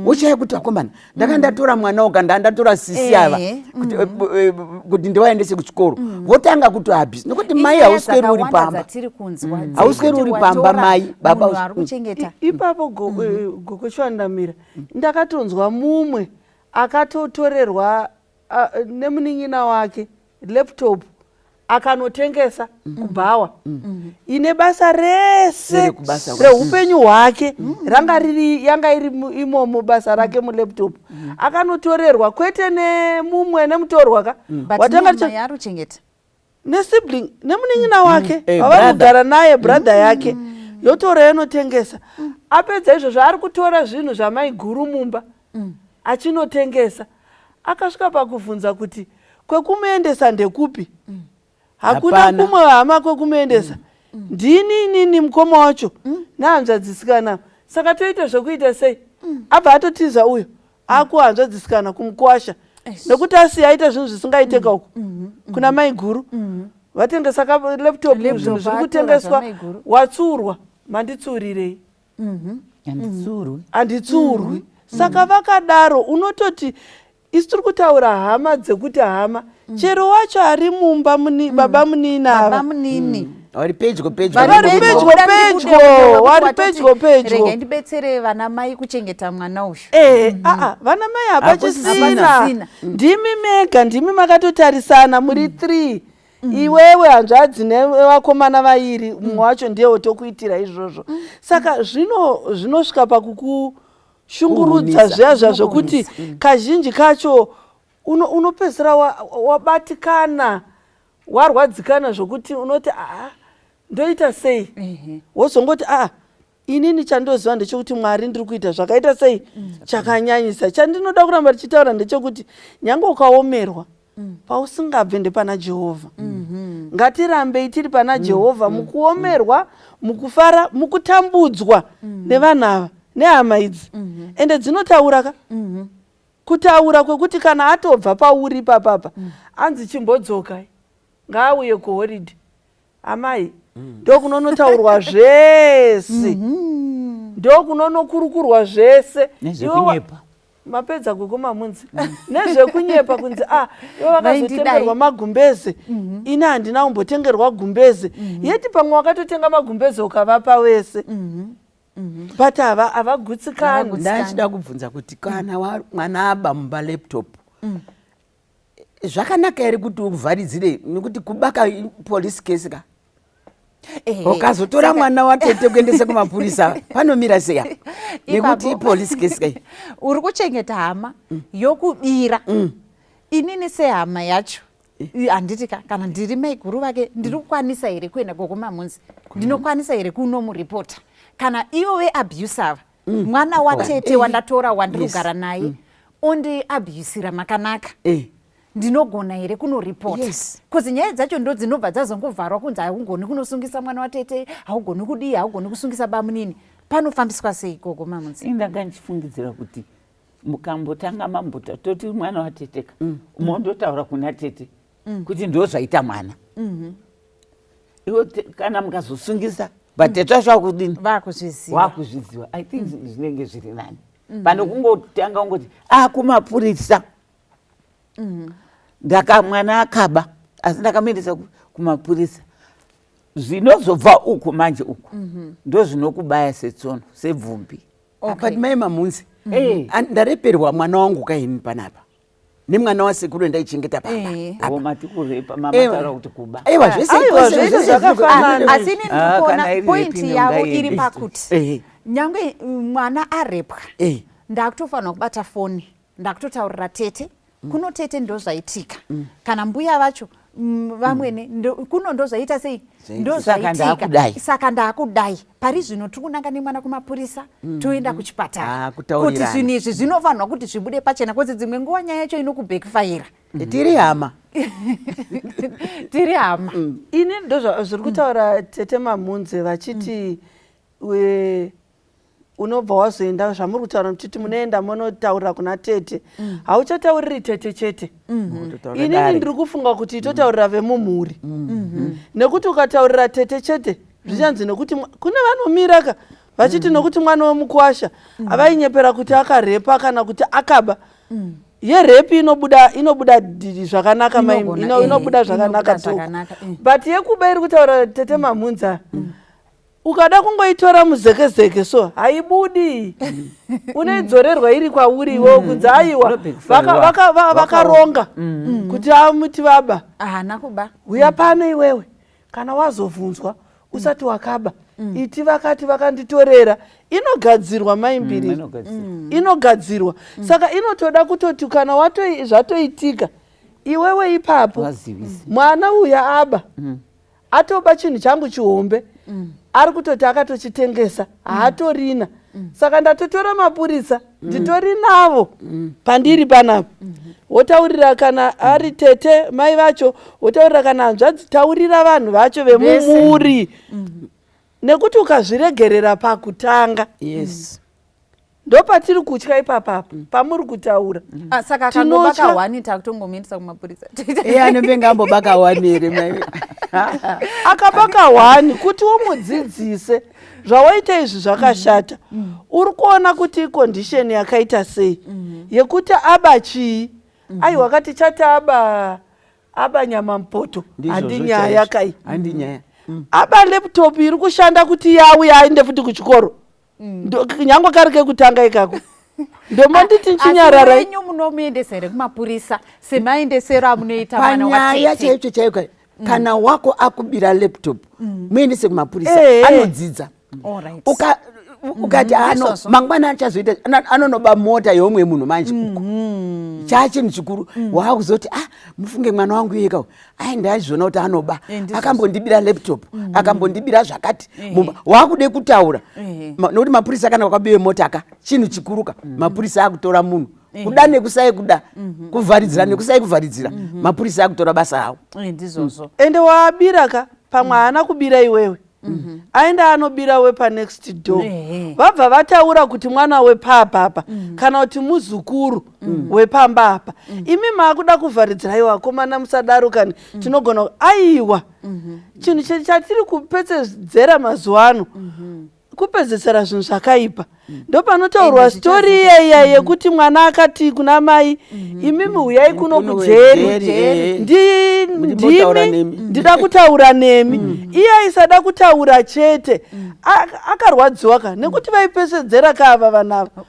wochaya kuti, "Vakomana, ndanga ndatora mwana uka, ndandatora sisi ava kuti ndivaendese kuchikoro." Votanga kutoabhusa nekuti mai Inyaya hausweri uri dzakawanda pamba. dzatiri kunzwa Hausweri dzekuti uri pamba, watora mai, baba munhu ari kuchengeta. Ipapo gogo Chiwandamira, ndakatonzwa mumwe akatotorerwa nemunin'ina wake laptop, akanotengesa kubhawa, ine basa rese Riri kubasa. reupenyu hwake ranga riri, yanga iri imomo basa rake mulaptop. Akanotorerwa kwete nemumwe, nemutorwa ka. But Watanga nyama yaari kuchengeta. Nesibling, nemunin'ina wake wavari Brother. kugara naye, brother yake, yotora yonotengesa. Apedza izvozvo, ari kutora zvinhu zvamaiguru mumba achinotengesa. Akasvika pakubvunza kuti kwekumuendesa ndekupi? Hakuna Hapana. kumwe hama kwekumuendesa. Ndini inini mukoma wacho nehanzvadzisikana, saka toita zvekuita sei? Abva atotiza uyo akuhanzvadzisikana kumukwasha, nekuti asiya aita zvinhu zvisingaiteka uku kuna maiguru. Vatengesa laptop, Laptop, zvinhu zviri atora kutengeswa. zvamaiguru. Watsurwa, manditsurirei? Handitsurwi. Handitsurwi. Saka vakadaro unototi isu tiri kutaura hama dzekuti hama chero wacho ari mumba muni, baba munini Baba ava munini. Vari pedyo pedyo. Vari imomo. pedyo pedyo, vari pedyo pedyo. Regai ndibetsere vana mai kuchengeta mwana uyu. Ehe, aa, vana mai hapachisina. Hapachisina. Ndimi mega, ndimi makatotarisana muri three, iwewe hanzvadzi nevakomana vairi. Mumwe wacho ndiye wotokuitira izvozvo. Saka zvino zvinosvika pakukushungurudza Kuhumisa. zviya zva zvokuti kazhinji kacho unopedzisira wabatikana. Warwadzikana zvokuti unoti, aa, ndoita sei? Wozongoti, aa, inini chandoziva ndechekuti Mwari ndiri kuita zvakaita sei, chakanyanyisa. Chandinoda kuramba ndichitaura ndechekuti nyange ukaomerwa, pausingabve ndepana Jehovha. Ngatirambei tiri pana Jehovha mukuomerwa, mukufara, mukutambudzwa nevanhu ava, nehama idzi. Ende dzinotaura ka, kutaura kwekuti kana atobva pauri ipapapa, anzi chimbodzokai, ngaauye kuholiday amai, ndokunonotaurwa zvese, ndokunonokurukurwa zvese. Nezvekunyepa. Mapedza kukumamunzi nezvekunyepa, kunzi a ivo vakazotengerwa magumbeze, ini handina kumbotengerwa gumbeze. Yeti pamwe wakatotenga magumbeze ukavapa wese, but havagutsikani. Ndachida kubvunza kuti kana mwana aba mumba laptop, zvakanaka here kuti uvharidzire? Nekuti kubaka police case ka. Ukazotora mwana watete kuendesa kumapurisa, panomira sei apa? Nekuti ipolice case kai. Uri kuchengeta hama yokubira. Inini sehama yacho, handiti ka, kana ndiri maiguru vake, ndiri kukwanisa here kuenda kokumamunzi? Ndinokwanisa here kunomuripota kana ivo veabuse ava? Mwana watete wandatora, wandiri kugara naye, ondiabhusira makanaka, ndinogona here kunoripota? Yes. 'Cause nyaya dzacho ndo dzinobva dzazongovharwa kunzi haugoni kunosungisa mwana watete, haugoni kudii, haugoni kusungisa bamunini. Panofambiswa sei, gogo Mamunzi? Ini ndanga ndichifungidzira kuti mukambotanga mambota, toti mwana wateteka, mondotaura kuna tete kuti ndo zvaita mwana. Iwo kana mukazosungisa, but tete wacho akudini? Vakuzviziva. Wakuzviziva. I think zvinenge zviri nani pane kungotanga ungoti a kumapurisa. Ndaka mwana akaba, asi ndakamuendesa kumapurisa. Zvinozobva uku manje, uku ndo zvinokubaya setsono, sebvumbi. But mai Mamunzi, ndareperwa mwana wangu kaini panapa nemwana wasekuru ndaichengeta pamba. O, mati kurepa, mamataura kuti kuba. Aiwa, zvese. Aiwa, zvese zvakafanana. Asi ini Ah, ndikuona kana iri pointi rape yavo ngaende. iri pakuti nyange mwana arepwa, ndakutofanira kubata foni, ndakutotaurira tete kuno, tete ndo zvaitika, kana mbuya vacho, vamwene, kuno ndo zvaita sei, ndo Saka zvaitika. ndaakudai. Saka ndaakudai. Pari zvino tiri kunanga nemwana kumapurisa, toenda kuchipatara, Ah, kuti kutaurirana. zvinhu izvi zvinofanirwa kuti zvibude pachena, kuti dzimwe nguva nyaya yacho inokubackfire. Tiri hama. Tiri hama. Ini ndo zviri kutaura tete Mamunze vachiti unobva wazoenda, zvamuri kutaura muchiti munoenda munotaurira kuna tete, hauchatauriri tete chete. Kutotaura Inini dare. ndiri kufunga kuti itotaurira vemumhuri, nekuti ukataurira tete chete zvichanzi nekuti kune vanomira ka vachiti nokuti mwana wemukwasha avainyepera kuti akarepa kana kuti akaba. Yerape inobuda zvakanaka, mai. Inogona, Inobuda zvakanaka inobuda toko. zvakanaka. But yekuba iri kutaura tete Mamunza, ukada kungoitora muzekezeke so haibudi, unoidzorerwa iri kwauri iwewo, kunzi aiwa, Inobhekifaiwa. vakaronga kuti amuti vaba. Haana kuba. Uya pano iwewe, kana wazobvunzwa usati wakaba, iti vakati vakanditorera. Inogadzirwa, maimbiriri. Inogadzirwa. Inogadzirwa. Saka inotoda kutoti kana zvatoitika iwewe ipapo Wazivisa. mwana uya aba, atoba chinhu changu chihombe, ari kutoti akatochitengesa, haatorina. Saka ndatotora mapurisa, nditori navo pandiri panapa. Wotaurira kana ari tete mai vacho, wotaurira kana hanzvadzi, taurira vanhu vacho vemumuri, nekuti ukazviregerera pakutanga, ndopatiri kutya ipapapa pamuri kutaura. Ah, saka Tinotya. akangobaka one, takutongomuendesa kumapurisa. Iye anenge ambobaka one here, mai? Akabaka one, kuti umudzidzise zvawaita izvi zvakashata. Uri kuona kuti icondition yakaita sei yekuti aba chii? Aiwa, kati chati aba, aba nyama mupoto. Ndizvozvo Handi nyaya chaizvo. kai. Handi nyaya. Aba laptop iri kushanda kuti yauya aende futi kuchikoro. Nyangwe kari kekutanga ikako, ndomanditi Asi nchinyararai. wenyu munomuendesa here kumapurisa semaendesero amunoita mwana Panyaya watete? chaicho chaiko, kana wako akubira laptop, muendese kumapurisa. Anodzidza. Alright. Uka Ukati ano Izvozvo. mangwana achazoita anonoba mota yeumwe munhu manje uko chaachinhu chikuru. Waakuzoti, "Ah, mufunge mwana wangu iyekawo, ai, ndaizviona kuti anoba." Ndizvozvo. Akambondibira laptop, akambondibira zvakati mumba. Waakude kutaura. Nokuti mapurisa, kana wakabiwe mota ka, chinhu chikuru ka. Mapurisa akutora munhu, kuda nekusai kuda, kuvharidzira nekusai kuvharidzira, mapurisa akutora basa ravo. Ndizvozvo. Ende waabira ka, pamwe haana kubira iwewe, aenda anobira wepanext door. Vabva vataura kuti mwana wepapapa kana kuti muzukuru wepamba apa. Imi maakuda kuvharidzira. Iwa akomana, musadaro kani. Tinogona, aiwa, chinhu chatiri kupedzedzera mazuva ano, kupedzesera zvinhu zvakaipa. Ndopanotaurwa Ende stori iyaiya yekuti mwana akati kuna mai, "Imimi huyai kuno Kuno kujeri, kujeri, Ndimbotaura ndimi nemi." ndida kutaura nemi." Iye aisada kutaura chete. Akarwadziwa ka nekuti vaipesedzera kaava vana ava.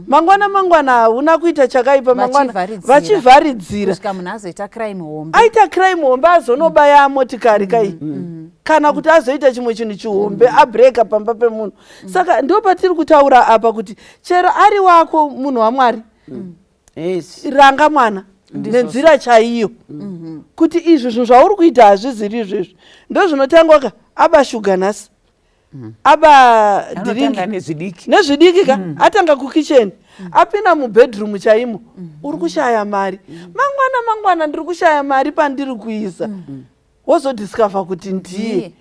Mangwana mangwana hauna kuita chakaipa, mangwana Vachivharidzira. vachivharidzira. Kusvika munhu azoita crime hombe. Aita crime hombe, azonobaya motikari kai, kana kuti azoita chimwe chinhu chihombe, abreka pamba pemunhu. Saka ndo patiri kutaura apa kuti chero ari wako, munhu waMwari, ranga mwana nenzira chaiyo kuti izvi zvinhu zvauri kuita hazviziri izvezvi. Ndo zvinotangwa ka, aba shuga nhasi, aba Anotanga drink. Nezvidiki. Nezvidiki ka. Atanga kukicheni, apinda mubedroom chaimo, uri kushaya mari, mangwana mangwana ndiri kushaya mari pandiri kuisa, wozodiscover kuti ndiye. Ndiye.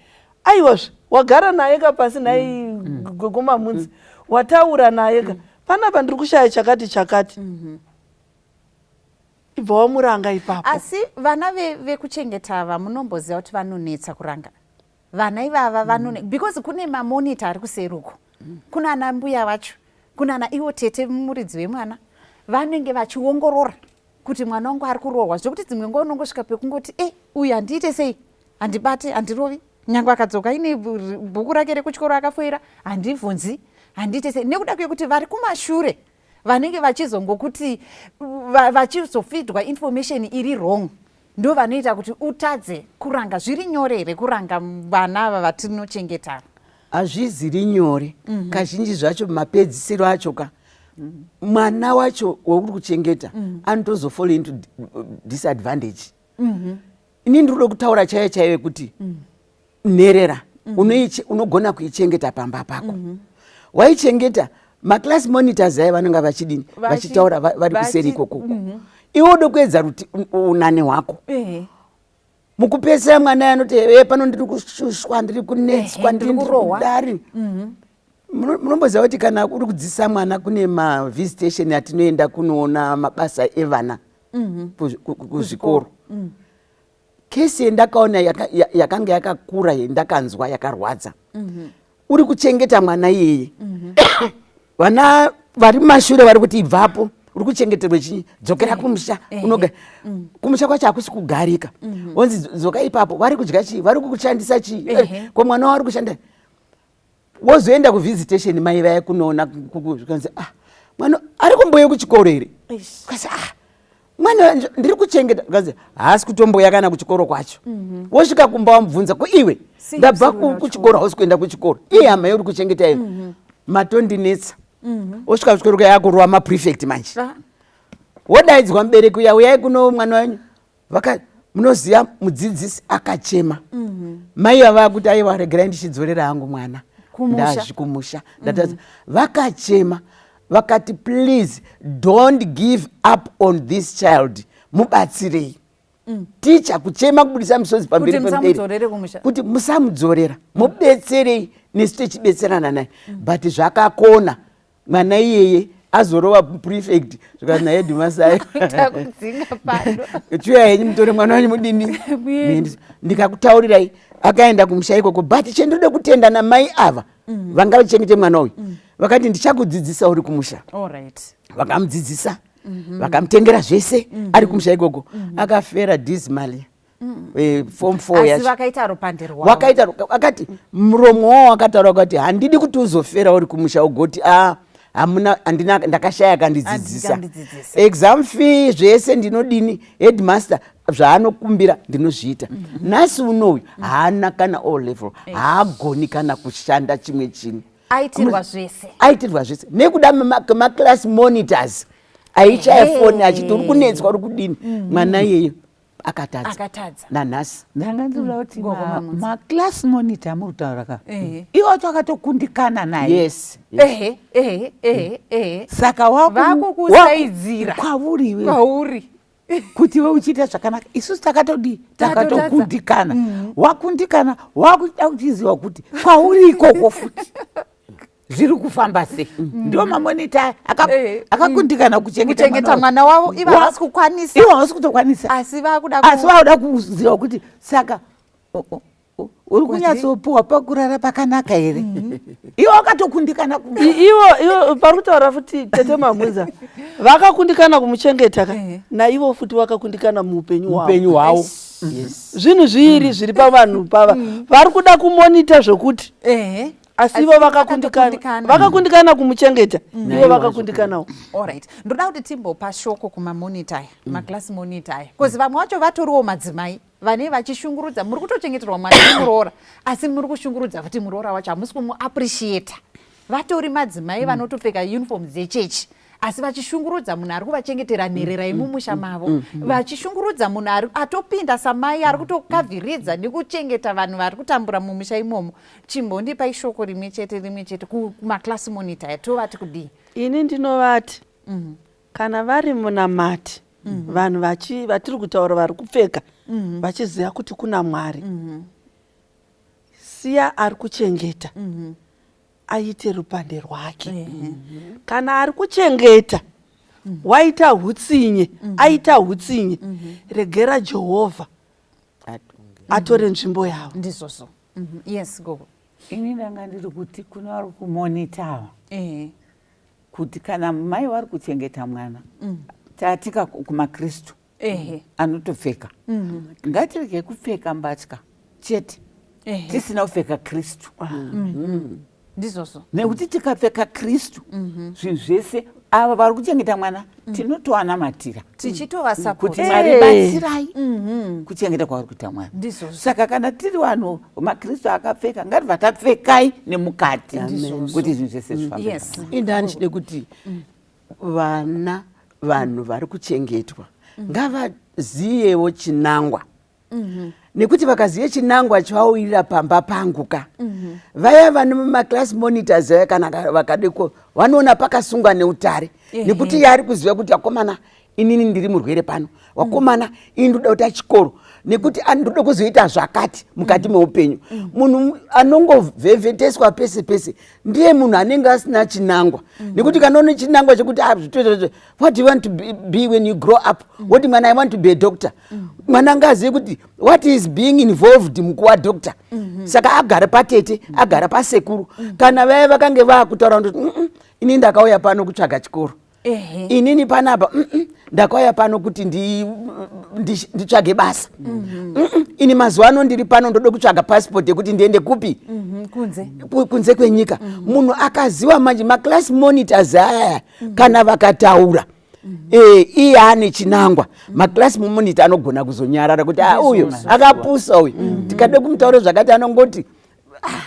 Aiwazve, wagara naye ka pasi, nhai gogo Mamunzi, wataura naye ka, panapa ndiri kushaya chakati chakati, ibva wamuranga ipapo. Asi vana vekuchengeta ava, munomboziva kuti vanonetsa kuranga vana ivava. Vanone because kune mamonita ari kuseri uko, kuna ana mbuya vacho, kuna ana iwo tete muridzi wemwana, vanenge vachiongorora kuti mwana wangu ari kurohwa, zvekuti dzimwe nguva unongosvika pekungoti, "E, uyu handiite sei? Handibate, handirovi." Nyange akadzoka ine bhuku rake rekuchikoro akafoira, handibvunzi, handiite sei, nekuda kwekuti vari kumashure vanenge vachizongokuti vachizofeedwa information iri wrong. Ndo vanoita kuti utadze kuranga. Zviri nyore here kuranga vana ava vatinochengeta? Hazviziri nyore. Kazhinji zvacho mapedzisiro acho ka, mwana wacho wauri kuchengeta anotozofall into disadvantage. Ini ndinoda kutaura chaiyo chaiyo yekuti nherera unogona kuichengeta pamba pako. Waichengeta, maclass monitors aya vanonga vachidini? Vachitaura vari kuseri ikokoko. Iwe ude kuedza ruti unane hwako. Mukupedzisira mwana anoti, "E, pano ndiri kushushwa, ndiri kunetswa, ndiri ndiri kurohwa." kudari." Munomboziva kuti kana uri kudzidzisa mwana, kune mavisitation atinoenda kunoona mabasa evana kuzvikoro. Kesi yendakaona yakanga yakakura, yendakanzwa yakarwadza, uri kuchengeta mwana iyeye, vana vari mumashure vari kuti, "Ibvapo, uri kuchengeterwe chinyi? Dzokera kumusha." Unoga kumusha kwacho hakusi kugarika. Wonzi, "Dzoka ipapo. Vari kudya chii? Vari kukushandisa chii? Ko mwana wavari kushanda?" Wozoenda kuvisitation, mai vaya kunoona, zvikanzi, "Ah, mwana ari kumboye kuchikoro here?" Kasi, "Ah, mwana ndiri kuchengeta." Kanzi haasi kutomboya kana kuchikoro kwacho. Wosvika kumba, wamubvunza, "Ko iwe, Sei ndabva usiri kuenda kuchikoro, hausi kuenda kuchikoro?" "Iye, hama yauri kuchengeta iwe, matondinetsa." Wosvika kuchikoro kuya, kurova maprefect manje. Wodaidzwa mubereki uya, "Uyai kuno, mwana wenyu." Vaka munoziva, mudzidzisi akachema. Mai vava kuti, "Aiwa, regerai ndichidzorera hangu mwana." Kumusha. Ndazvi kumusha ndatadza. Vakachema vakati, "Please don't give up on this child, mubatsirei." Ticha kuchema, kubudisa misodzi pamberi Kuti pemubereki. musamudzorere kumusha. Kuti musamudzorera, mubetserei, nesu tichibetserana naye. But zvakakona, mwana iyeye azorova prefect, zvikati naheadmaster, Takudzinga pano. "Chiuya henyu mutore mwana wenyu, mudini?" Muende. Muendese. Ndikakutaurirai, akaenda kumusha ikoko. But chendinoda kutenda namai ava vanga vachengete mwana uyu, vakati, "Ndichakudzidzisa uri kumusha." Vakamudzidzisa, vakamutengera zvese ari kumusha ikoko. Akafera dismally form four Asi yacho. vakaita rupande rwavo. Wakaita, akati muromo wavo wakataura kuti, "Handidi kuti uzofera uri kumusha ugoti, a, hamuna, handina, ndakashaya akandidzidzisa." Akandidzidzisa. Exam fee zvese ndinodini, headmaster zvaanokumbira ndinozviita. Nhasi unoyu haana kana O level, haagoni kana kushanda chimwe chinhu. Aitirwa zvese. Aitirwa zvese nekuda maclass monitors aichaya foni achiti uri kunetswa, uri kudini. Mwana iyeyo akatadza. Akatadza. Nanhasi. Ndanga ndinoda kuti Gogo Mamunzi. Maclass monitor amuri kutaura ka, iwo wacho akatokundikana naye. Yes. Ehe ehe ehe ehe Saka Vakukusaidzira. Kwauri iwewe Kwauri. Kuti iwe uchiita zvakanaka, isusu takatodii? Tatotadza. Takatokundikana. Wakundikana, wakuda kuchiziva kuti kwauri ikoko futi zviri kufamba sei. Ndio mamonita akakundikana kuchengeta Kuchengeta mwana wavo, ivo havasi kukwanisa. Ivo havasi kutokwanisa. Asi vakuda Asi vakuda kuziva kuti saka uri kunyatsopuwa pakurara pakanaka here, ivo wakatokundikana Ivo pari kutaura futi tete Mamunza vakakundikana kumuchengeta ka, naivo futi vakakundikana muupenyu hwavo. Upenyu hwavo, yes. Zvinhu zviiri zviri pavanhu pava vari kuda kumonita zvokuti asi ivo vakakundikana. Vakatokundikana. Vakakundikana kumuchengeta ivo Naivo. vakakundikanawo. Alright, ndoda kuti timbopa shoko kumamonita aya, maclass monitor aya, because vamwe vacho vatoriwo madzimai vane vachishungurudza. Muri kutochengeterwa mwana nemuroora, asi muri kushungurudza futi muroora wacho, hamusi kumuappreciata. Vatori madzimai vanotopfeka uniform dzechechi, asi vachishungurudza munhu ari kuvachengetera nherera yemumusha mavo, vachishungurudza munhu ari atopinda samai ari kutokavhiridza nekuchengeta vanhu vari kutambura mumusha imomo. Chimbondipai shoko rimwe chete, rimwe chete kumaclass monitor aya. Tovati kudii? Ini ndinovati kana vari munamati, vanhu vatiri kutaura vari kupfeka vachiziva kuti kuna Mwari, siya ari kuchengeta aite rupande rwake. Kana ari kuchengeta waita hutsinye, aita hutsinye, regera Jehovha Atonge. Atore nzvimbo yavo. Ndizvozvo. Yes, gogo. Ini ndanga ndiri kuti kune vari kumonita ava, kuti kana mai vari kuchengeta mwana, tatika kumakristu anotopfeka, ngatirege kupfeka mbatya chete tisina kupfeka Kristu. Ndizvozvo. Nekuti tikapfeka Kristu, zvinhu zvese, ava vari kuchengeta mwana tinotowanamatira kuti Tichitovasapota. Mwari batsirai kuchengeta kwavari kuita mwana. Ndizvozvo. Saka kana tiri vanhu makristu akapfeka, ngatibva tapfekai nemukati kuti zvinhu zvese zvifambe. Inda ndichide kuti vana, vanhu vari kuchengetwa ngavaziyewo chinangwa, nekuti vakazive chinangwa chavauyirira pamba pangu ka, vaya vane maclass monitors aya, kana vakadeko vanoona pakasungwa neutare, nekuti iye ari kuziva kuti vakomana, inini ndiri murwere pano, vakomana, ini ndoda kuita chikoro nekuti ndoda kuzoita zvakati mukati meupenyu. Munhu anongovhevheteswa pese pese ndiye munhu anenge asina chinangwa, nekuti kana une chinangwa chekuti ah, what do you want to be when you grow up, woti mwana, "I want to be a doctor." Mwana ngaazive kuti what is being involved mukuva doctor. Saka agara patete, agara pasekuru, kana vaya vakange vaakutaura kuti, ini ndakauya pano kutsvaga chikoro, inini panapa ndakauya pano kuti nditsvage basa, ini mazuva ano ndiri pano ndoda kutsvaga passport yekuti ndiende kupi?" Kunze. Kunze kwenyika. Munhu akaziva manje, maclass monitors aya kana vakataura, iye ane chinangwa, maclass monitor anogona kuzonyarara kuti, "Ah, uyu akapusa uyu, tikade kumutaura zvakati anongoti ah."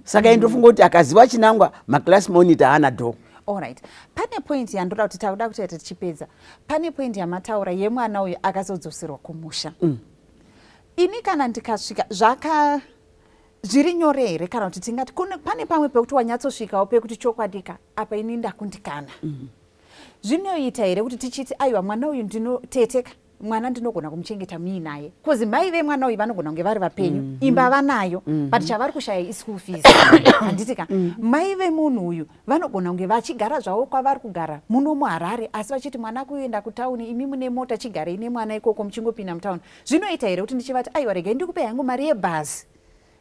Saka indofunga kuti akaziva chinangwa, maclass monitor haana dho. Alright, pane point yandoda kuti takuda kutoita tichipedza. Pane point yamataura yemwana uyu akazodzoserwa kumusha. Ini kana ndikasvika, zvaka zviri nyore here, kana kuti tingati pane pamwe pekuti wanyatsosvikawo pekuti chokwadika apa ini ndakundikana, zvinoita here kuti tichiti aiwa, mwana uyu ndinoteteka, mwana ndinogona kumuchengeta muinaye, because mai vemwana uyu vanogona kunge vari vapenyu, imba vanayo, but chavari kushaya ischool fees, handiti ka? Mai vemunhu uyu vanogona kunge vachigara zvavo kwavari kugara muno muHarare, asi vachiti mwana kuenda kutauni, imi mune mota, chigarei nemwana ikoko muchingopinda mutauni. Zvinoita here kuti ndichivati, "Aiwa, regai ndikupe hangu mari yebhazi,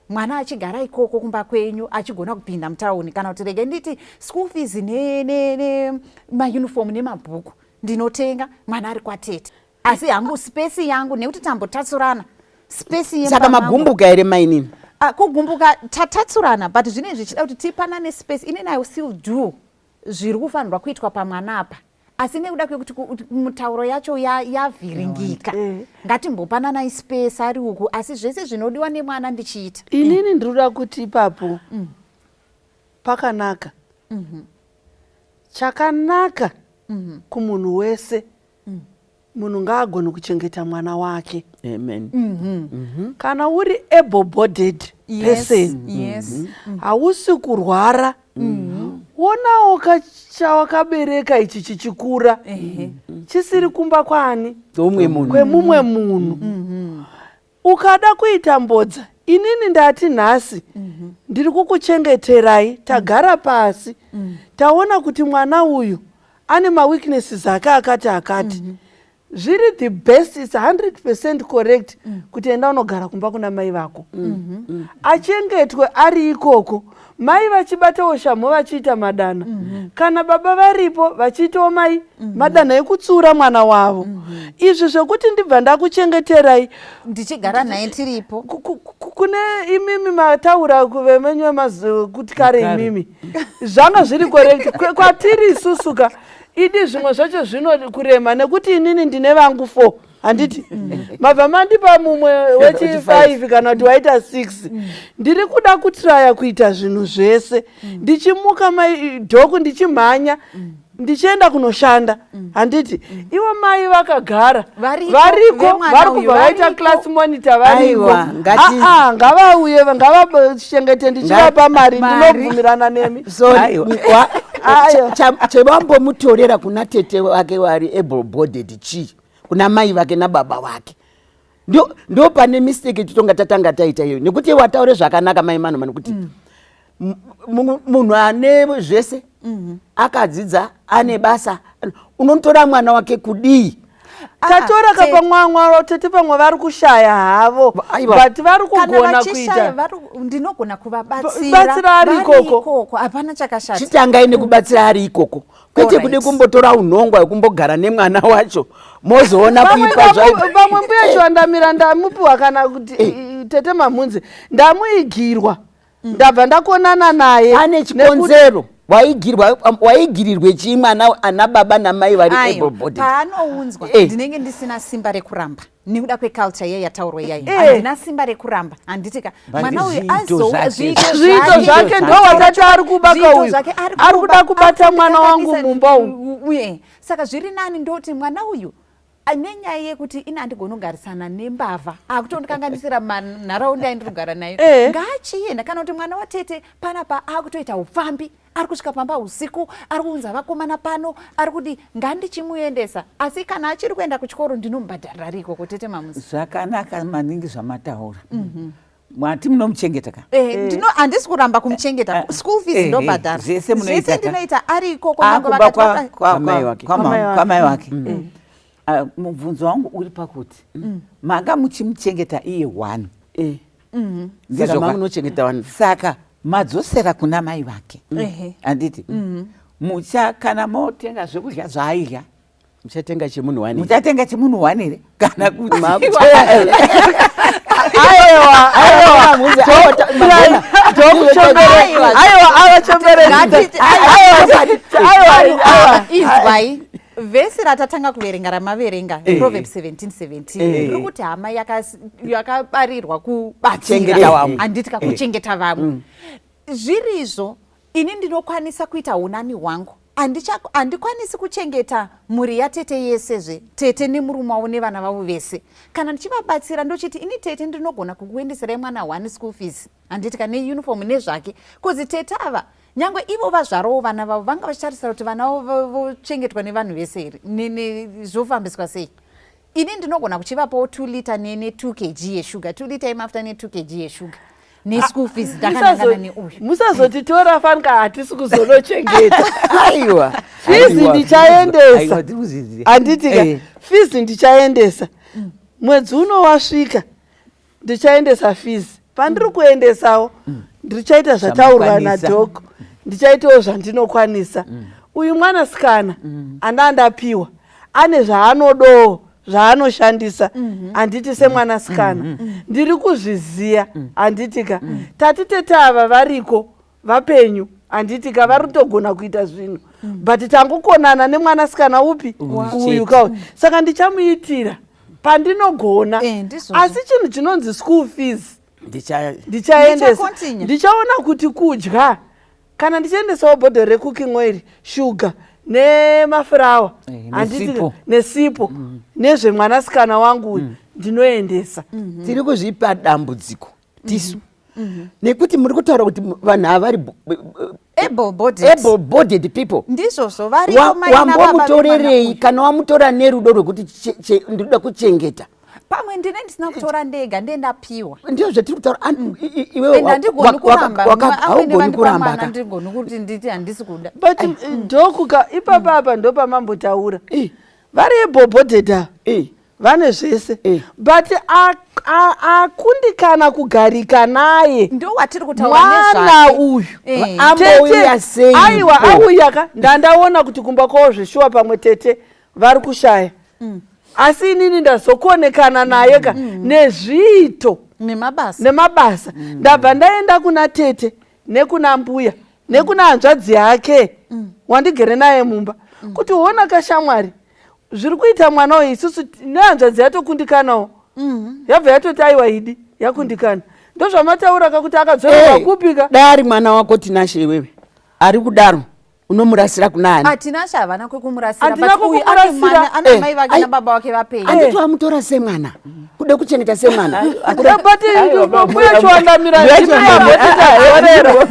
mwana achigara ikoko kumba kwenyu achigona kupinda mutauni," kana kuti regai nditi school fees nemauniform nemabhuku ndinotenga, mwana ari kwatete, asi hangu space yangu, nekuti tambotatsurana space yemba Saka mangu. Magumbuka here mainini? Ah, kugumbuka tatatsurana, but zvinenge zvichida kuti tipanane space. Inini I will still do zviri kufanirwa kuitwa pamwana apa, asi nekuda kwekuti mutauro yacho yavhiringika, ngatimbopananai space ari uku, asi zvese zvinodiwa nemwana ndichiita. Inini ndinoda kuti ipapo. Pakanaka. Chakanaka kumunhu wese, munhu ngaagone kuchengeta mwana wake. Amen. Kana uri able bodied person, hausi kurwara, onawo chawakabereka ichi chichikura, chisiri kumba kwani? Kwemumwe munhu. Kwemumwe munhu. Ukada kuita mbodza, inini ndati nhasi ndiri kukuchengeterai. Tagara pasi, taona kuti mwana uyu ane maweaknesses ake akati akati. Zviri the best, it's 100% correct kuti enda unogara kumba kuna mai vako, achengetwe ari ikoko, mai vachibatawo shamhu, vachiita madana, kana baba varipo vachiitawo mai madana ekutsiura mwana wavo. Izvi zvekuti ndibva ndakuchengeterai, ndichigara naye tiripo. Kune imimi mataura kuvemenyu kuti kare imimi zvanga zviri correct. Kwatiri isusu ka, idi zvimwe zvacho zvino kurema, nekuti inini ndine vangu four, handiti? Mabva mandipa mumwe wechi5 kana kuti waita 6. Ndiri kuda kutraya kuita zvinhu zvese, ndichimuka madhoku, ndichimhanya, ndichienda kunoshanda, handiti? Ivo mai vakagara Variko, variko, vemwana vari uyu, kubva vaita variko. class monitor variko. Aiwa, Ah, ah, ngavauye, ngavachengete, ndichivapa mari. Mari. Ndinobvumirana nemi. So Aiwa. Aiwa. Chevambomutorera kuna tete wake wari able bodied chii, kuna mai vake nababa vake? Ndo pane mistake titonga tatanga taita iyoyo, nekuti wataure zvakanaka mai Manoma, nekuti munhu ane zvese, akadzidza, ane basa, unotora mwana wake kudii? Tatora kapamwamwa tete, pamwe vari kushaya havo, Aiwa. but vari Kana kugona vachishaya, kuita ndinogona kuvabatsira. Batsira ari ikoko. Ikoko, hapana chakashata. Chitangai nekubatsira ari ikoko, kwete kude kumbotora unhongwa hwekumbogara nemwana wacho, mozoona Pamwe kuipa zvayo. Pamwe mbuya Chiwandamira ndamupiwa, kana kuti tete Mamhunzi ndamuigirwa, ndabva ndakonana naye. Ane chikonzero waigirwa, waigirirwe chii mwana ana baba namai vari Aiwa, able bodied? Paanounzwa, ndinenge ndisina simba rekuramba nekuda kweculture iya yataurwa iyayi. Handina simba rekuramba, handitika? But Mwana uyu zviito zvake. Zviito zvake ndo watati ari kubaka Zviito uyu zvake, ari kuda kubata mwana wangu ari mumba umu. Uye saka zviri nani ndoti mwana uyu nenyaya yekuti ini handigoni kugarisana nembavha akutondikanganisira manharaunda yandiri kugara nayo, ngaachienda. Kana kuti mwana watete panapa akutoita upfambi, ari kusvika pamba usiku, ari kuunza vakomana pano, ari kudi, ngandichimuendesa. Asi kana achiri kuenda kuchikoro, ndinomubhadharira ari ikoko, tete Mamuzi. Zvakanaka maningi zvamataura. Mwati munomuchengeta ka? Handisi kuramba kumuchengeta. School fees ndobhadhara. Zvese munoita Zvese ka? ndinoita ari ikoko, nyangwe Akuba vakati Kwamai wake. Kwamai wake. Kwamai wake. Ah, mubvunzo wangu uri pakuti manga muchimuchengeta iye one. Ndizvo Saka ka? mamunochengeta vanhu. Saka madzosera kuna mai vake, handiti? Mucha kana motenga zvekudya zvaaidya, Muchatenga chemunhu wani? Muchatenga chemunhu one here kana kuti Aiwa, aiwa, Aiwa. aiwa, avachemberezi. Aiwa, aiwa. Izwai vhesi ratatanga kuverenga, ramaverenga, Proverbs 17:17, riri kuti hama yakabarirwa kubatsira, Chengeta vamwe. handiti? Kakuchengeta vamwe zvirizvo. Ini ndinokwanisa kuita unani hwangu. Handikwanisi kuchengeta mhuri yatete yesezve, tete nemurume wavo nevana vavo vese. Kana ndichivabatsira, ndochiti ini tete ndinogona kukuendeserai mwana one school fees, handiti ka, neuniform nezvake, kuzi tete ava nyange ivo vazvarawo vana vavo, vanga vachitarisira kuti vana vavo vochengetwa nevanhu vese here? Zvofambiswa sei? Ini ndinogona kuchivapawo 2 liter ne2 kg yeshuga, 2 liter yemafuta ne2 kg yeshuga neschool fees, ndakanangana neuyu. Musazotitora fanika, hatisi kuzonochengeta. Aiwa. Fizi ndichaendesa. Aiwa, tiri kuzviziva. Handiti ka? Fizi ndichaendesa mwedzi uno wasvika, ndichaendesa fizi. Pandiri kuendesawo, ndichaita zvataurwa Zvamakwanisa. nadhoko, ndichaitawo zvandinokwanisa. Uyu mwanasikana anda ndapiwa ane zvaanodowo zvaanoshandisa, handiti? Semwanasikana ndiri kuzviziya, handiti ka? Tati tete ava variko vapenyu, handiti ka? Vari kutogona kuita zvinhu, but tangokonana nemwanasikana upi? Uyu kauyu. Saka ndichamuitira pandinogona. Ndizvozvo. Asi chinhu chinonzi school fees Ndicha ndichaendesa. Ndichacontinue. Ndichaona kuti kudya. Kana ndichiendesawo bhodhoro recooking oil, shuga nemafurawa, handiti? Nesipo. Nesipo nezvemwanasikana wangu uyu ndinoendesa. Tiri kuzvipa dambudziko tisu, nekuti muri kutaura kuti vanhu ava vari Able bodied. Able bodied people. Ndizvozvo, variko mai nababa vemwana Wambomutorerei uyu. Kana wamutora nerudo rwekuti ndinoda kuchengeta. Pamwe ndine ndisina kutora ndega, ndiye ndapiwa. Ndizvo zvatiri kutaura. Iwewe Ende handigoni kuramba. Amwene haugoni vandipa kuramba mwana, ka. ndigoni kuti nditi handisi kuda. But ndokuka ipapa apa ndopamambotaura vari able bodied ava, vane zvese, but akundikana kugarika naye Ndo watiri kutaura mwana nezvake. uyu. Ambouya Tete, sei? Aiwa, auya ka, ndandaona kuti kumba kwavo zveshuwa pamwe tete vari kushaya, asi inini ndazokonekana naye ka nezviito nemabasa. Nemabasa. Ndabva ndaenda kuna tete nekuna mbuya nekuna hanzvadzi yake wandigere naye mumba kuti ona kashamwari zviri kuita mwana uyu. Isusu nehanzvadzi yatokundikanawo, yabva yatoti aiwa, idi yakundikana. Ndozvamataura kakuti akadzorerwa kupika. Dai ari mwana wako Tinashe iwewe ari kudaro, unomurasira kuna ani? Atinashe havana kwekumurasira. Handina But uyu ane kwekumurasira. mwana, ana mai vake nababa vake vapenyu. Handiti wamutora semwana, kuda kuchengeta semwana? But Aiwa, mbuya Chiwandamira. Mbuya Chiwandamira.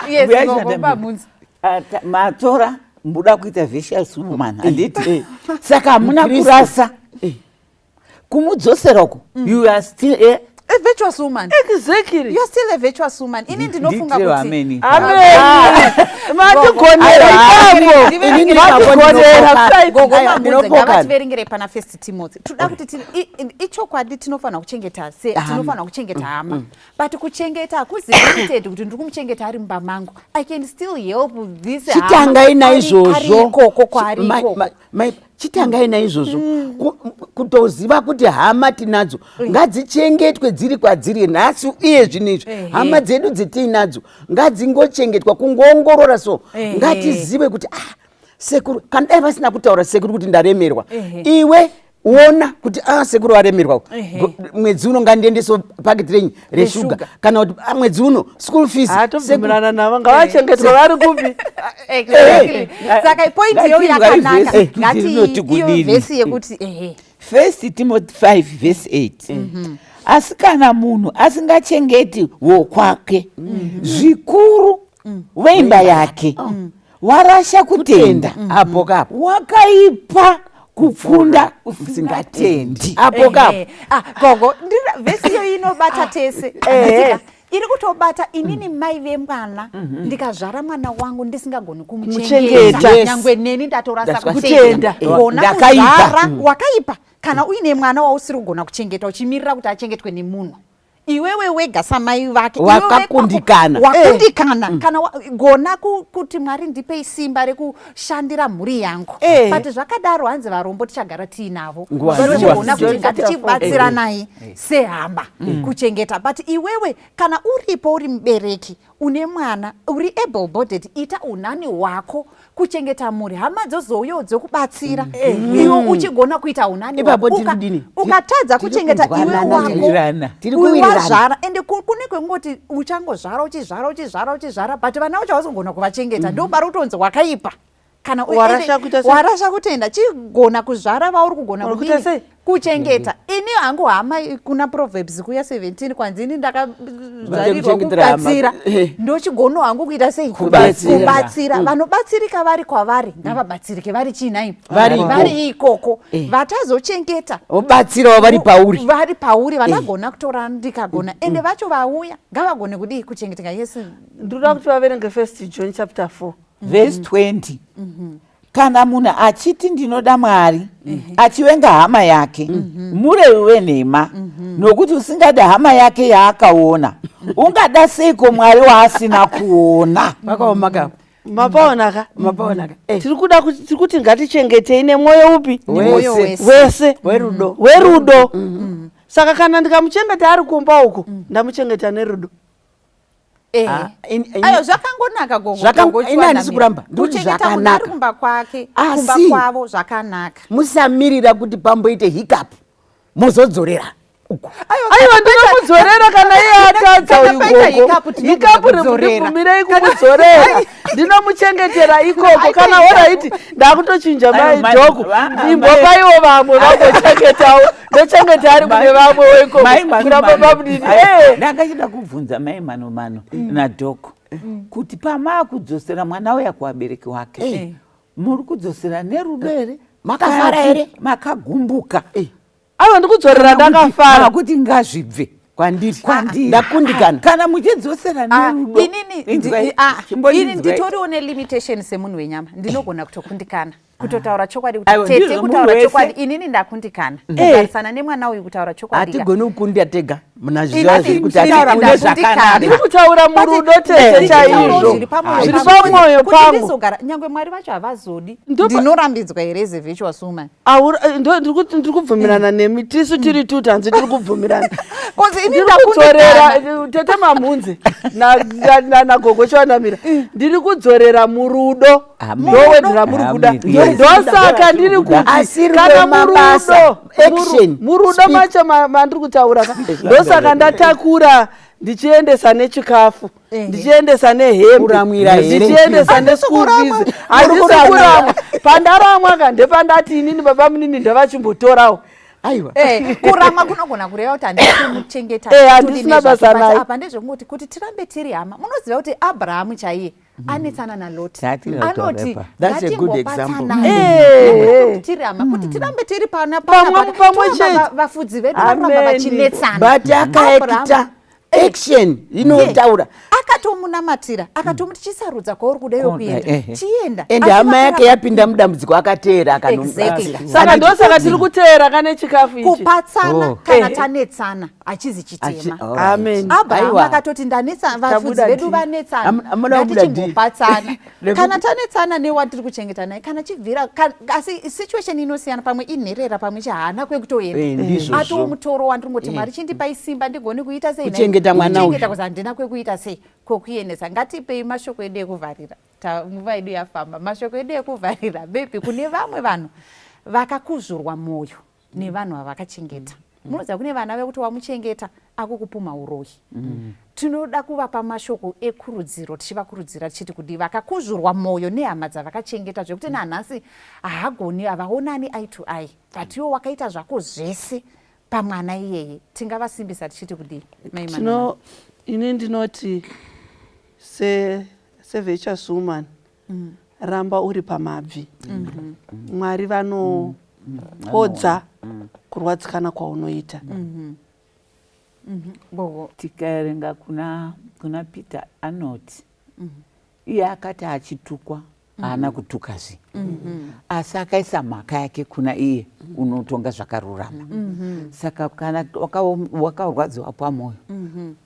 Yes. Mbuya Gogo Chiwandamira. Bamunzi. Ah, matora muda kuita virtuous woman, handiti? Saka hamuna Mukristu. kurasa kumudzosera uko, you are still A virtuous woman. Exactly. You're still a virtuous woman. Ini ndinofunga Nditiwo kuti ameni. Amen, matigonera ipapo. Inini ipapo Matigonera. ndinopoka. Gogo Aiwa, Mamudze, ndinopokana. ngavativerengere pana First Timothy. Toda kuti ichokwadi tinofanira kuchengeta se Hama. tinofanira kuchengeta hama, but kuchengeta hakuzi limited kuti ndiri kumuchengeta ari mumba mangu. I can still help this hama Chitangai ari naizvozvo. ikoko kwaari ikoko. Chitangai naizvozvo. Kutoziva kuti hama tinadzo, ngadzichengetwe dziri kwadziri nhasi iye zvino izvi. Hama dzedu dzetiinadzo ngadzingochengetwa, kungoongorora so. Ngatizive kuti ah, sekuru, kana dai vasina kutaura sekuru kuti ndaremerwa, iwe ona kuti ah, sekuru varemerwa, mwedzi uno ngandiendesewo paketi renyu reshuga, Reshuga. kana kuti ah, mwedzi uno school fees. Hatobvumirana navo, ngavachengetwe vari kupi? Exactly. Saka point iyo Ngatinzwai yakanaka. vhesi kuti Ngati rinoti iyo kudini. vhesi yekuti ehe. First Timothy 5 verse 8: asi kana munhu asingachengeti wokwake, zvikuru weimba yake, warasha kutenda, Apo kapo. wakaipa kupfunda usingatendi. Apo kapo. Ehe. Ah, gogo, vhesi iyo inobata tese. Handitika? Iri kutobata inini mai vemwana, ndikazvara mwana wangu ndisingagoni kumuchengeta. kumuchengeta, nyangwe neni ndatorasa That's what- kutenda. Kutenda. Gona Ndakaipa. kuzvara, wakaipa kana uine mwana wausiri kugona kuchengeta, uchimirira kuti achengetwe nemunhu, iwewe wega samai vake. Iwewe Wakakundikana. Wakundikana. Kana gona kuti Mwari ndipei simba rekushandira mhuri yangu. But zvakadaro, hanzi varombo tichagara tiinavo. Nguva Tinochigona dzose. kuti ngatichibatsiranai sehama kuchengeta. But iwewe kana uripo, uri mubereki une mwana uri able bodied, ita unani hwako kuchengeta mhuri. Hama dzozouyawo dzokubatsira, iwe uchigona kuita unani Ipapo hwako. tiri kudini? Ukatadza Tiri kuchengeta iwe kunzwanana, wako, Tiri tiri uyu kuwirirana. wazvara, ende kune kwengoti uchangozvara, uchizvara, uchizvara, uchizvara, but vana vacho hauzogona kuvachengeta. Ndo pari kutonzi wakaipa kana Warasha kuita sei? Warasha kutenda. Chigona kuzvara vauri kugona Uri kuita kudini? sei? Kuchengeta. Ini hangu hama, kuna Proverbs kuya 17 kwanzi ini ndakazvarirwa Kuchengetera hama. kubatsira. Ndochigono hangu kuita sei? Kubatsira. Kubatsira. Vanobatsirika vari kwavari ngavabatsirike vari chiinai? Variko. Vari ikoko. Vatazochengeta, Obatsirawo vari pauri. Vari pauri vanagona kutora, ndikagona, ende vacho vauya ngavagone kudii? Kuchengeteka. Yes. Ndinoda kuti vaverenge First John chapter 4. Verse 20: kana munhu achiti ndinoda Mwari, achivenga hama yake, murevi wenhema. Nokuti usingadi hama yake yaakaona, ungada seiko Mwari waasina kuona? Pakaoma kapo. Mapaona ka? Mapaona ka? Tiri kuti ngatichengetei nemwoyo upi? Nemwoyo Wese. wese. Wese. Werudo. Werudo. Saka kana ndikamuchengeta ari kumba uko, ndamuchengeta nerudo. Ah, Ayo, zvakangonaka, gogo. Gogo Ini handisi Chiwandamira. kuramba, ndikuti Kuchengeta munhu ari zvakanaka. kumba kwake, kumba kwavo zvakanaka. Musamirira kuti pamboite hiccup mozodzorera. Uku. Aiwa, ndinomudzorera kana iye atadza. Kana paita uyu gogo hikapu, tinogona hikapu kudzorera. ndibvumirei kumudzorera, ndinomuchengetera ikoko. Kana alright, ndakutochinja. Aiwa, Mai dhoku, imbopaiwo vamwe vagochengetawo, ndochengeta ari kune vamwewo ikoko Mai Mano kuna Mano. baba munini. Ai, ndakachida kubvunza mai Mano Mano nadhoko kuti pamaakudzosera mwana uya kuvabereki wake, muri kudzosera nerudo here? Makafara Kana here? kuti makagumbuka? Aiwa, ndikudzorera ndakafara. Kuti ngazvibve kwandiri. Kwandiri. Ndakundikana. Kana muchidzosera Ah, nerudo. inini Inzwai, ah, ini chimbondinzwai. nditoriwo nelimitation semunhu wenyama, ndinogona kutokundikana kutotaura chokwadi kuti Aiwa, tete, ndizvo munhu kutaura wese. chokwadi, inini ndakundikana kugarisana nemwana uyu, kutaura chokwadi ka. Hatigoni kukunda tega, munazviziva zviri kuti Inini Kutaura mune ndakundikana. zvakanaka. Ndiri kutaura murudo tete. Ndikutaurawo Chaizvo zviri pamwoyo zviri pangu. pamwoyo Kuti pangu. ndizogara, nyangwe Mwari vacho havazodi, ndinorambidzwa here as a virtuous woman? Ndiri kubvumirana nemi, tisu tiri tu tanzi tiri kubvumirana. 'Cause ini Ndiri kudzorera ndakundikana. tete Mamhunze nagogo Chiwanamira, ndiri kudzorera murudo. Amen. Ndowedzera muri kuda. Amen. Yes. Ndosaka ndiri kuti Asi rudo kana mabasa. murudo Action. murudo Speak. macho mandiri kutaura ka, ndosaka ndatakura ndichiendesa nechikafu, ndichiendesa nehembe, Kuramwira here? ndichiendesa neschool fees. Handisi kuramwa. Pandaramwa ka, ndepandati inini baba munini ndavachimbotorawo. Aiwa. Kuramwa kunogona kureva kuti handisi kumuchengeta. Handisina basa naye. Apa ndezvekungoti kuti tirambe tiri hama. Munoziva kuti Abrahamu chaiye anetsana naLoti, anoti That's a good example. ngatimbobatsanai nekuti tiri hama, kuti tirambe tiri pana Pamwe chete. Vafudzi vedu vanoramba Amen. vachinetsana. But akaekita action inotaura. Akatomunamatira, akatomuti chisarudza kwauri kuda iwe kuenda, chienda. Ende Asi hama yake yapinda mudambudziko, akateera. Exactly. Saka ndosaka tiri kuteera kane chikafu ichi. Kupatsana Oh. kana tanetsana hachizi chitema. Amen. Abrahamu Aiwa. akatoti ndanetsa, vafudzi Tabuda vedu D. vanetsana, Amuda kubuda D. ngatichimbopatsana kana tanetsana newatiri kuchengeta naye kana chibvira. Asi situation inosiyana, pamwe inherera, pamwe chihaana kwekutoenda. Ndizvozvo. Atoo mutoro wandiri Mwari chindipai simba ndigone kuita sei Kuchengeta mwana uyu. Kuchengeta, kuzi handina kwekuita sei, kwokuendesa. Ngatipei mashoko edu ekuvharira. Nguva yedu yafamba. Mashoko edu ekuvharira maybe kune vamwe vanhu vakakuzvurwa mwoyo nevanhu vavakachengeta. Munoziva kune vana vekuti wamuchengeta akukupuma uroyi. Tinoda kuvapa mashoko ekurudziro, tichivakurudzira tichiti kudi vakakuzvurwa mwoyo nehama dzavakachengeta zvekuti nanhasi haagoni, havaonani eye to eye, but iwo wakaita zvako zvese pamwana iyeye, tingavasimbisa tichiti kudii, Mai Manana? Tino ini ndinoti sevirtuous woman, ramba uri pamabvi. Mwari vanopodza kurwadzikana kwaunoita. Gogo? Tikaerenga kuna Peter, anoti iye akati achitukwa haana kutukazve, asi akaisa mhaka yake kuna iye unotonga zvakarurama. Saka kana wakarwadziwa pamwoyo,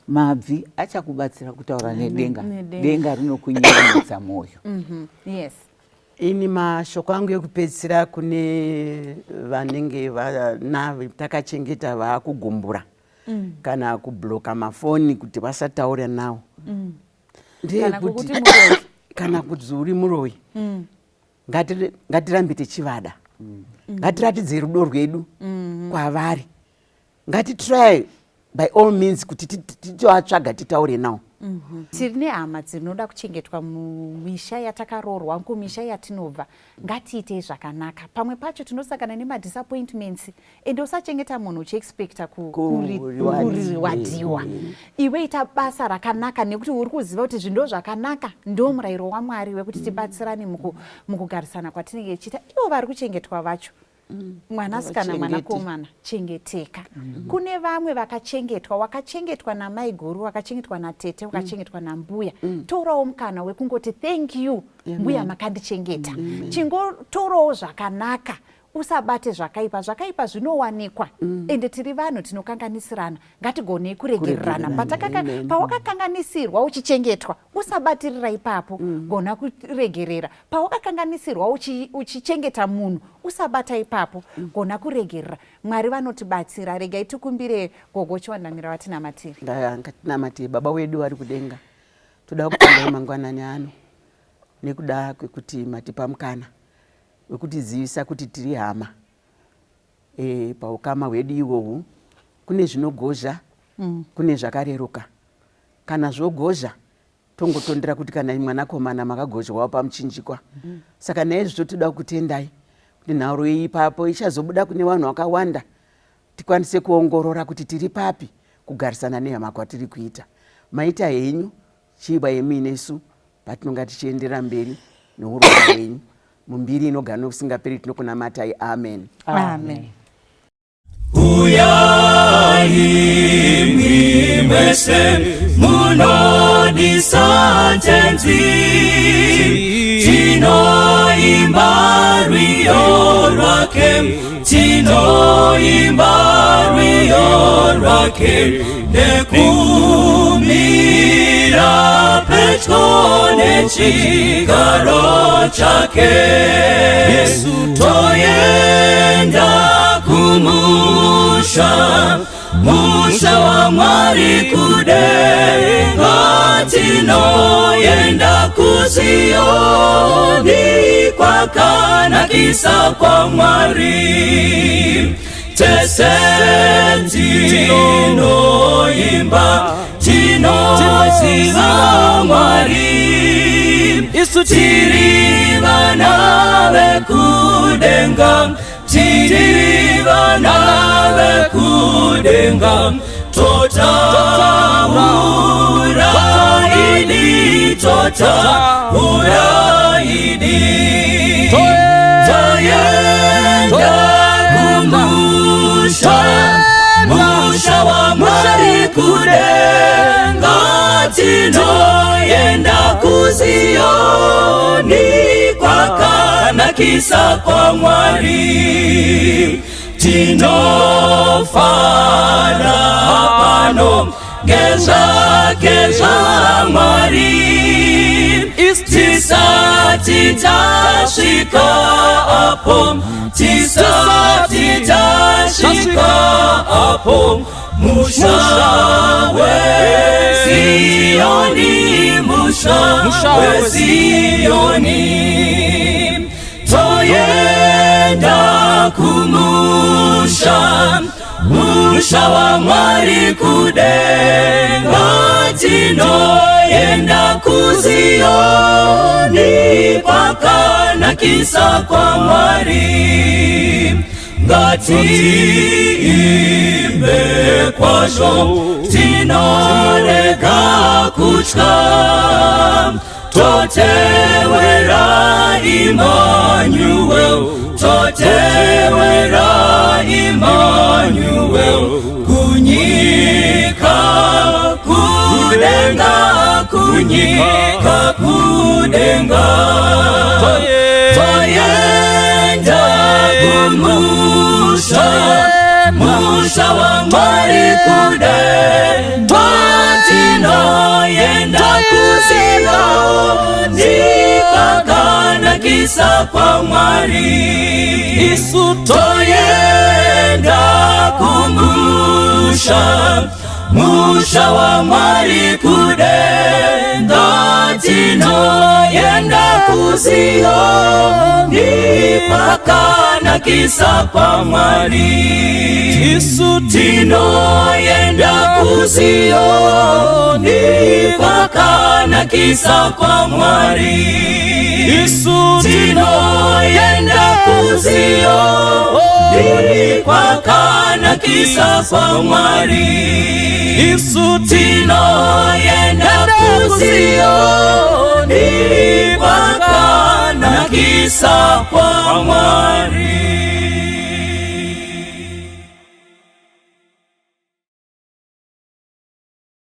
mabvi achakubatsira kutaura nedenga. Nedenga. Denga rinokunyevenutsa mwoyo. Yes. Ini mashoko angu ekupedzisira kune vanenge vana takachengeta vaakugumbura kana kubloka mafoni kuti vasataura nawo, Kana kukuti muroyi. Kana kuti uri muroyi, ngatirambe tichivada, ngatiratidze rudo rwedu kwavari, ngatitry by all means kuti titovatsvaga, titaure nawo. Tiri nehama dzinoda kuchengetwa mumisha yatakaroorwa, kumisha yatinobva, ngatiitei zvakanaka. Pamwe pacho tinosangana nemadisappointments, ende usachengeta munhu uchiexpecta Kureward. kurewardwa. Iwe ita basa rakanaka nekuti uri kuziva kuti zvindo zvakanaka ndo murayiro waMwari wekuti tibatsirane mukugarisana kwatinenge tichiita. Ivo vari kuchengetwa vacho, mwanasikana, Vachengete. mwanakomana, chengeteka. Kune vamwe vakachengetwa, wakachengetwa namai guru, wakachengetwa natete, wakachengetwa nambuya, torawo mukana wekungoti thank you mbuya, makandichengeta. Chingotorawo zvakanaka, usabate zvakaipa. Zvakaipa zvinowanikwa, ende tiri vanhu tinokanganisirana, ngatigonei kuregererana. Kuregererana, amen. Pawakakanganisirwa uchichengetwa, usabatirira ipapo, gona kuregerera. Pawakakanganisirwa uchichengeta munhu, usabata ipapo, gona kuregerera. Mwari vanotibatsira. Regai tikumbire gogo Chiwandamira vatinamatire. Ngatinamatire. Baba wedu vari kudenga, toda kutendai mangwanani ano nekuda kwekuti matipa mukana wekutizivisa kuti tiri hama. Paukama hwedu ihwohwu. Kune zvinogozha, kune zvakareruka. Kana zvogozha, tongotondera kuti kana mwanakomana makagozhwawo pamuchinjikwa. Saka naizvozvo toda kukutendai kuti nhauro iyi ipapo ichazobuda kune vanhu vakawanda, tikwanise kuongorora kuti tiri papi kugarisana nehama kwatiri kuita. Maita henyu, chiibwa yemuinesu patinonga tichiendera mberi neurongwa hwenyu mumbiri inogara nokusingaperi. Tinokunamatai, amen. Amen. Uyai mese munodisa Tenzi, tinoimba rwiyo rwake, tinoimba rwiyo rwake, nekumira pedyo nechigaro chake. Yesu, toenda kumusha, musha waMwari kudenga, tinoenda kuZiyoni kwakanakisa kwaMwari. Tese tinoimba, tinoziva Mwari. Isu Tiri vana vekudenga, tiri vana vekudenga, totaura idi, totaura idi, toenda kumusha, musha waMwari kudenga, tinoenda kuZiyoni kwakanakisa kwaMwari. Tinofara pano ngezvake zvaMwari, tisati tasvika apo, tisati tasvika apo, musha weZiyoni, musha weZiyoni. Toenda kumusha, musha waMwari kudenga, tinoenda kuZiyoni kwakanakisa kwaMwari. Ngatiimbe kwazvo, tinorega kutya, totewera Emmanuel, totewera Emmanuel, kunyika kudenga, kunyika kudenga. Toenda kumusha, musha waMwari kudenga, tinoenda kuZiyoni kwakanakisa kwaMwari. Isu Toenda kumusha, musha waMwari kudenga, tinoenda kuZiyoni kwakanakisa kwaMwari. Isu Tinoenda kuZiyoni kwakanakisa kwaMwari. Isu Tinoenda kuZiyoni kwakanakisa kwaMwari. Isu Tinoenda kuZiyoni kwakanakisa kwaMwari.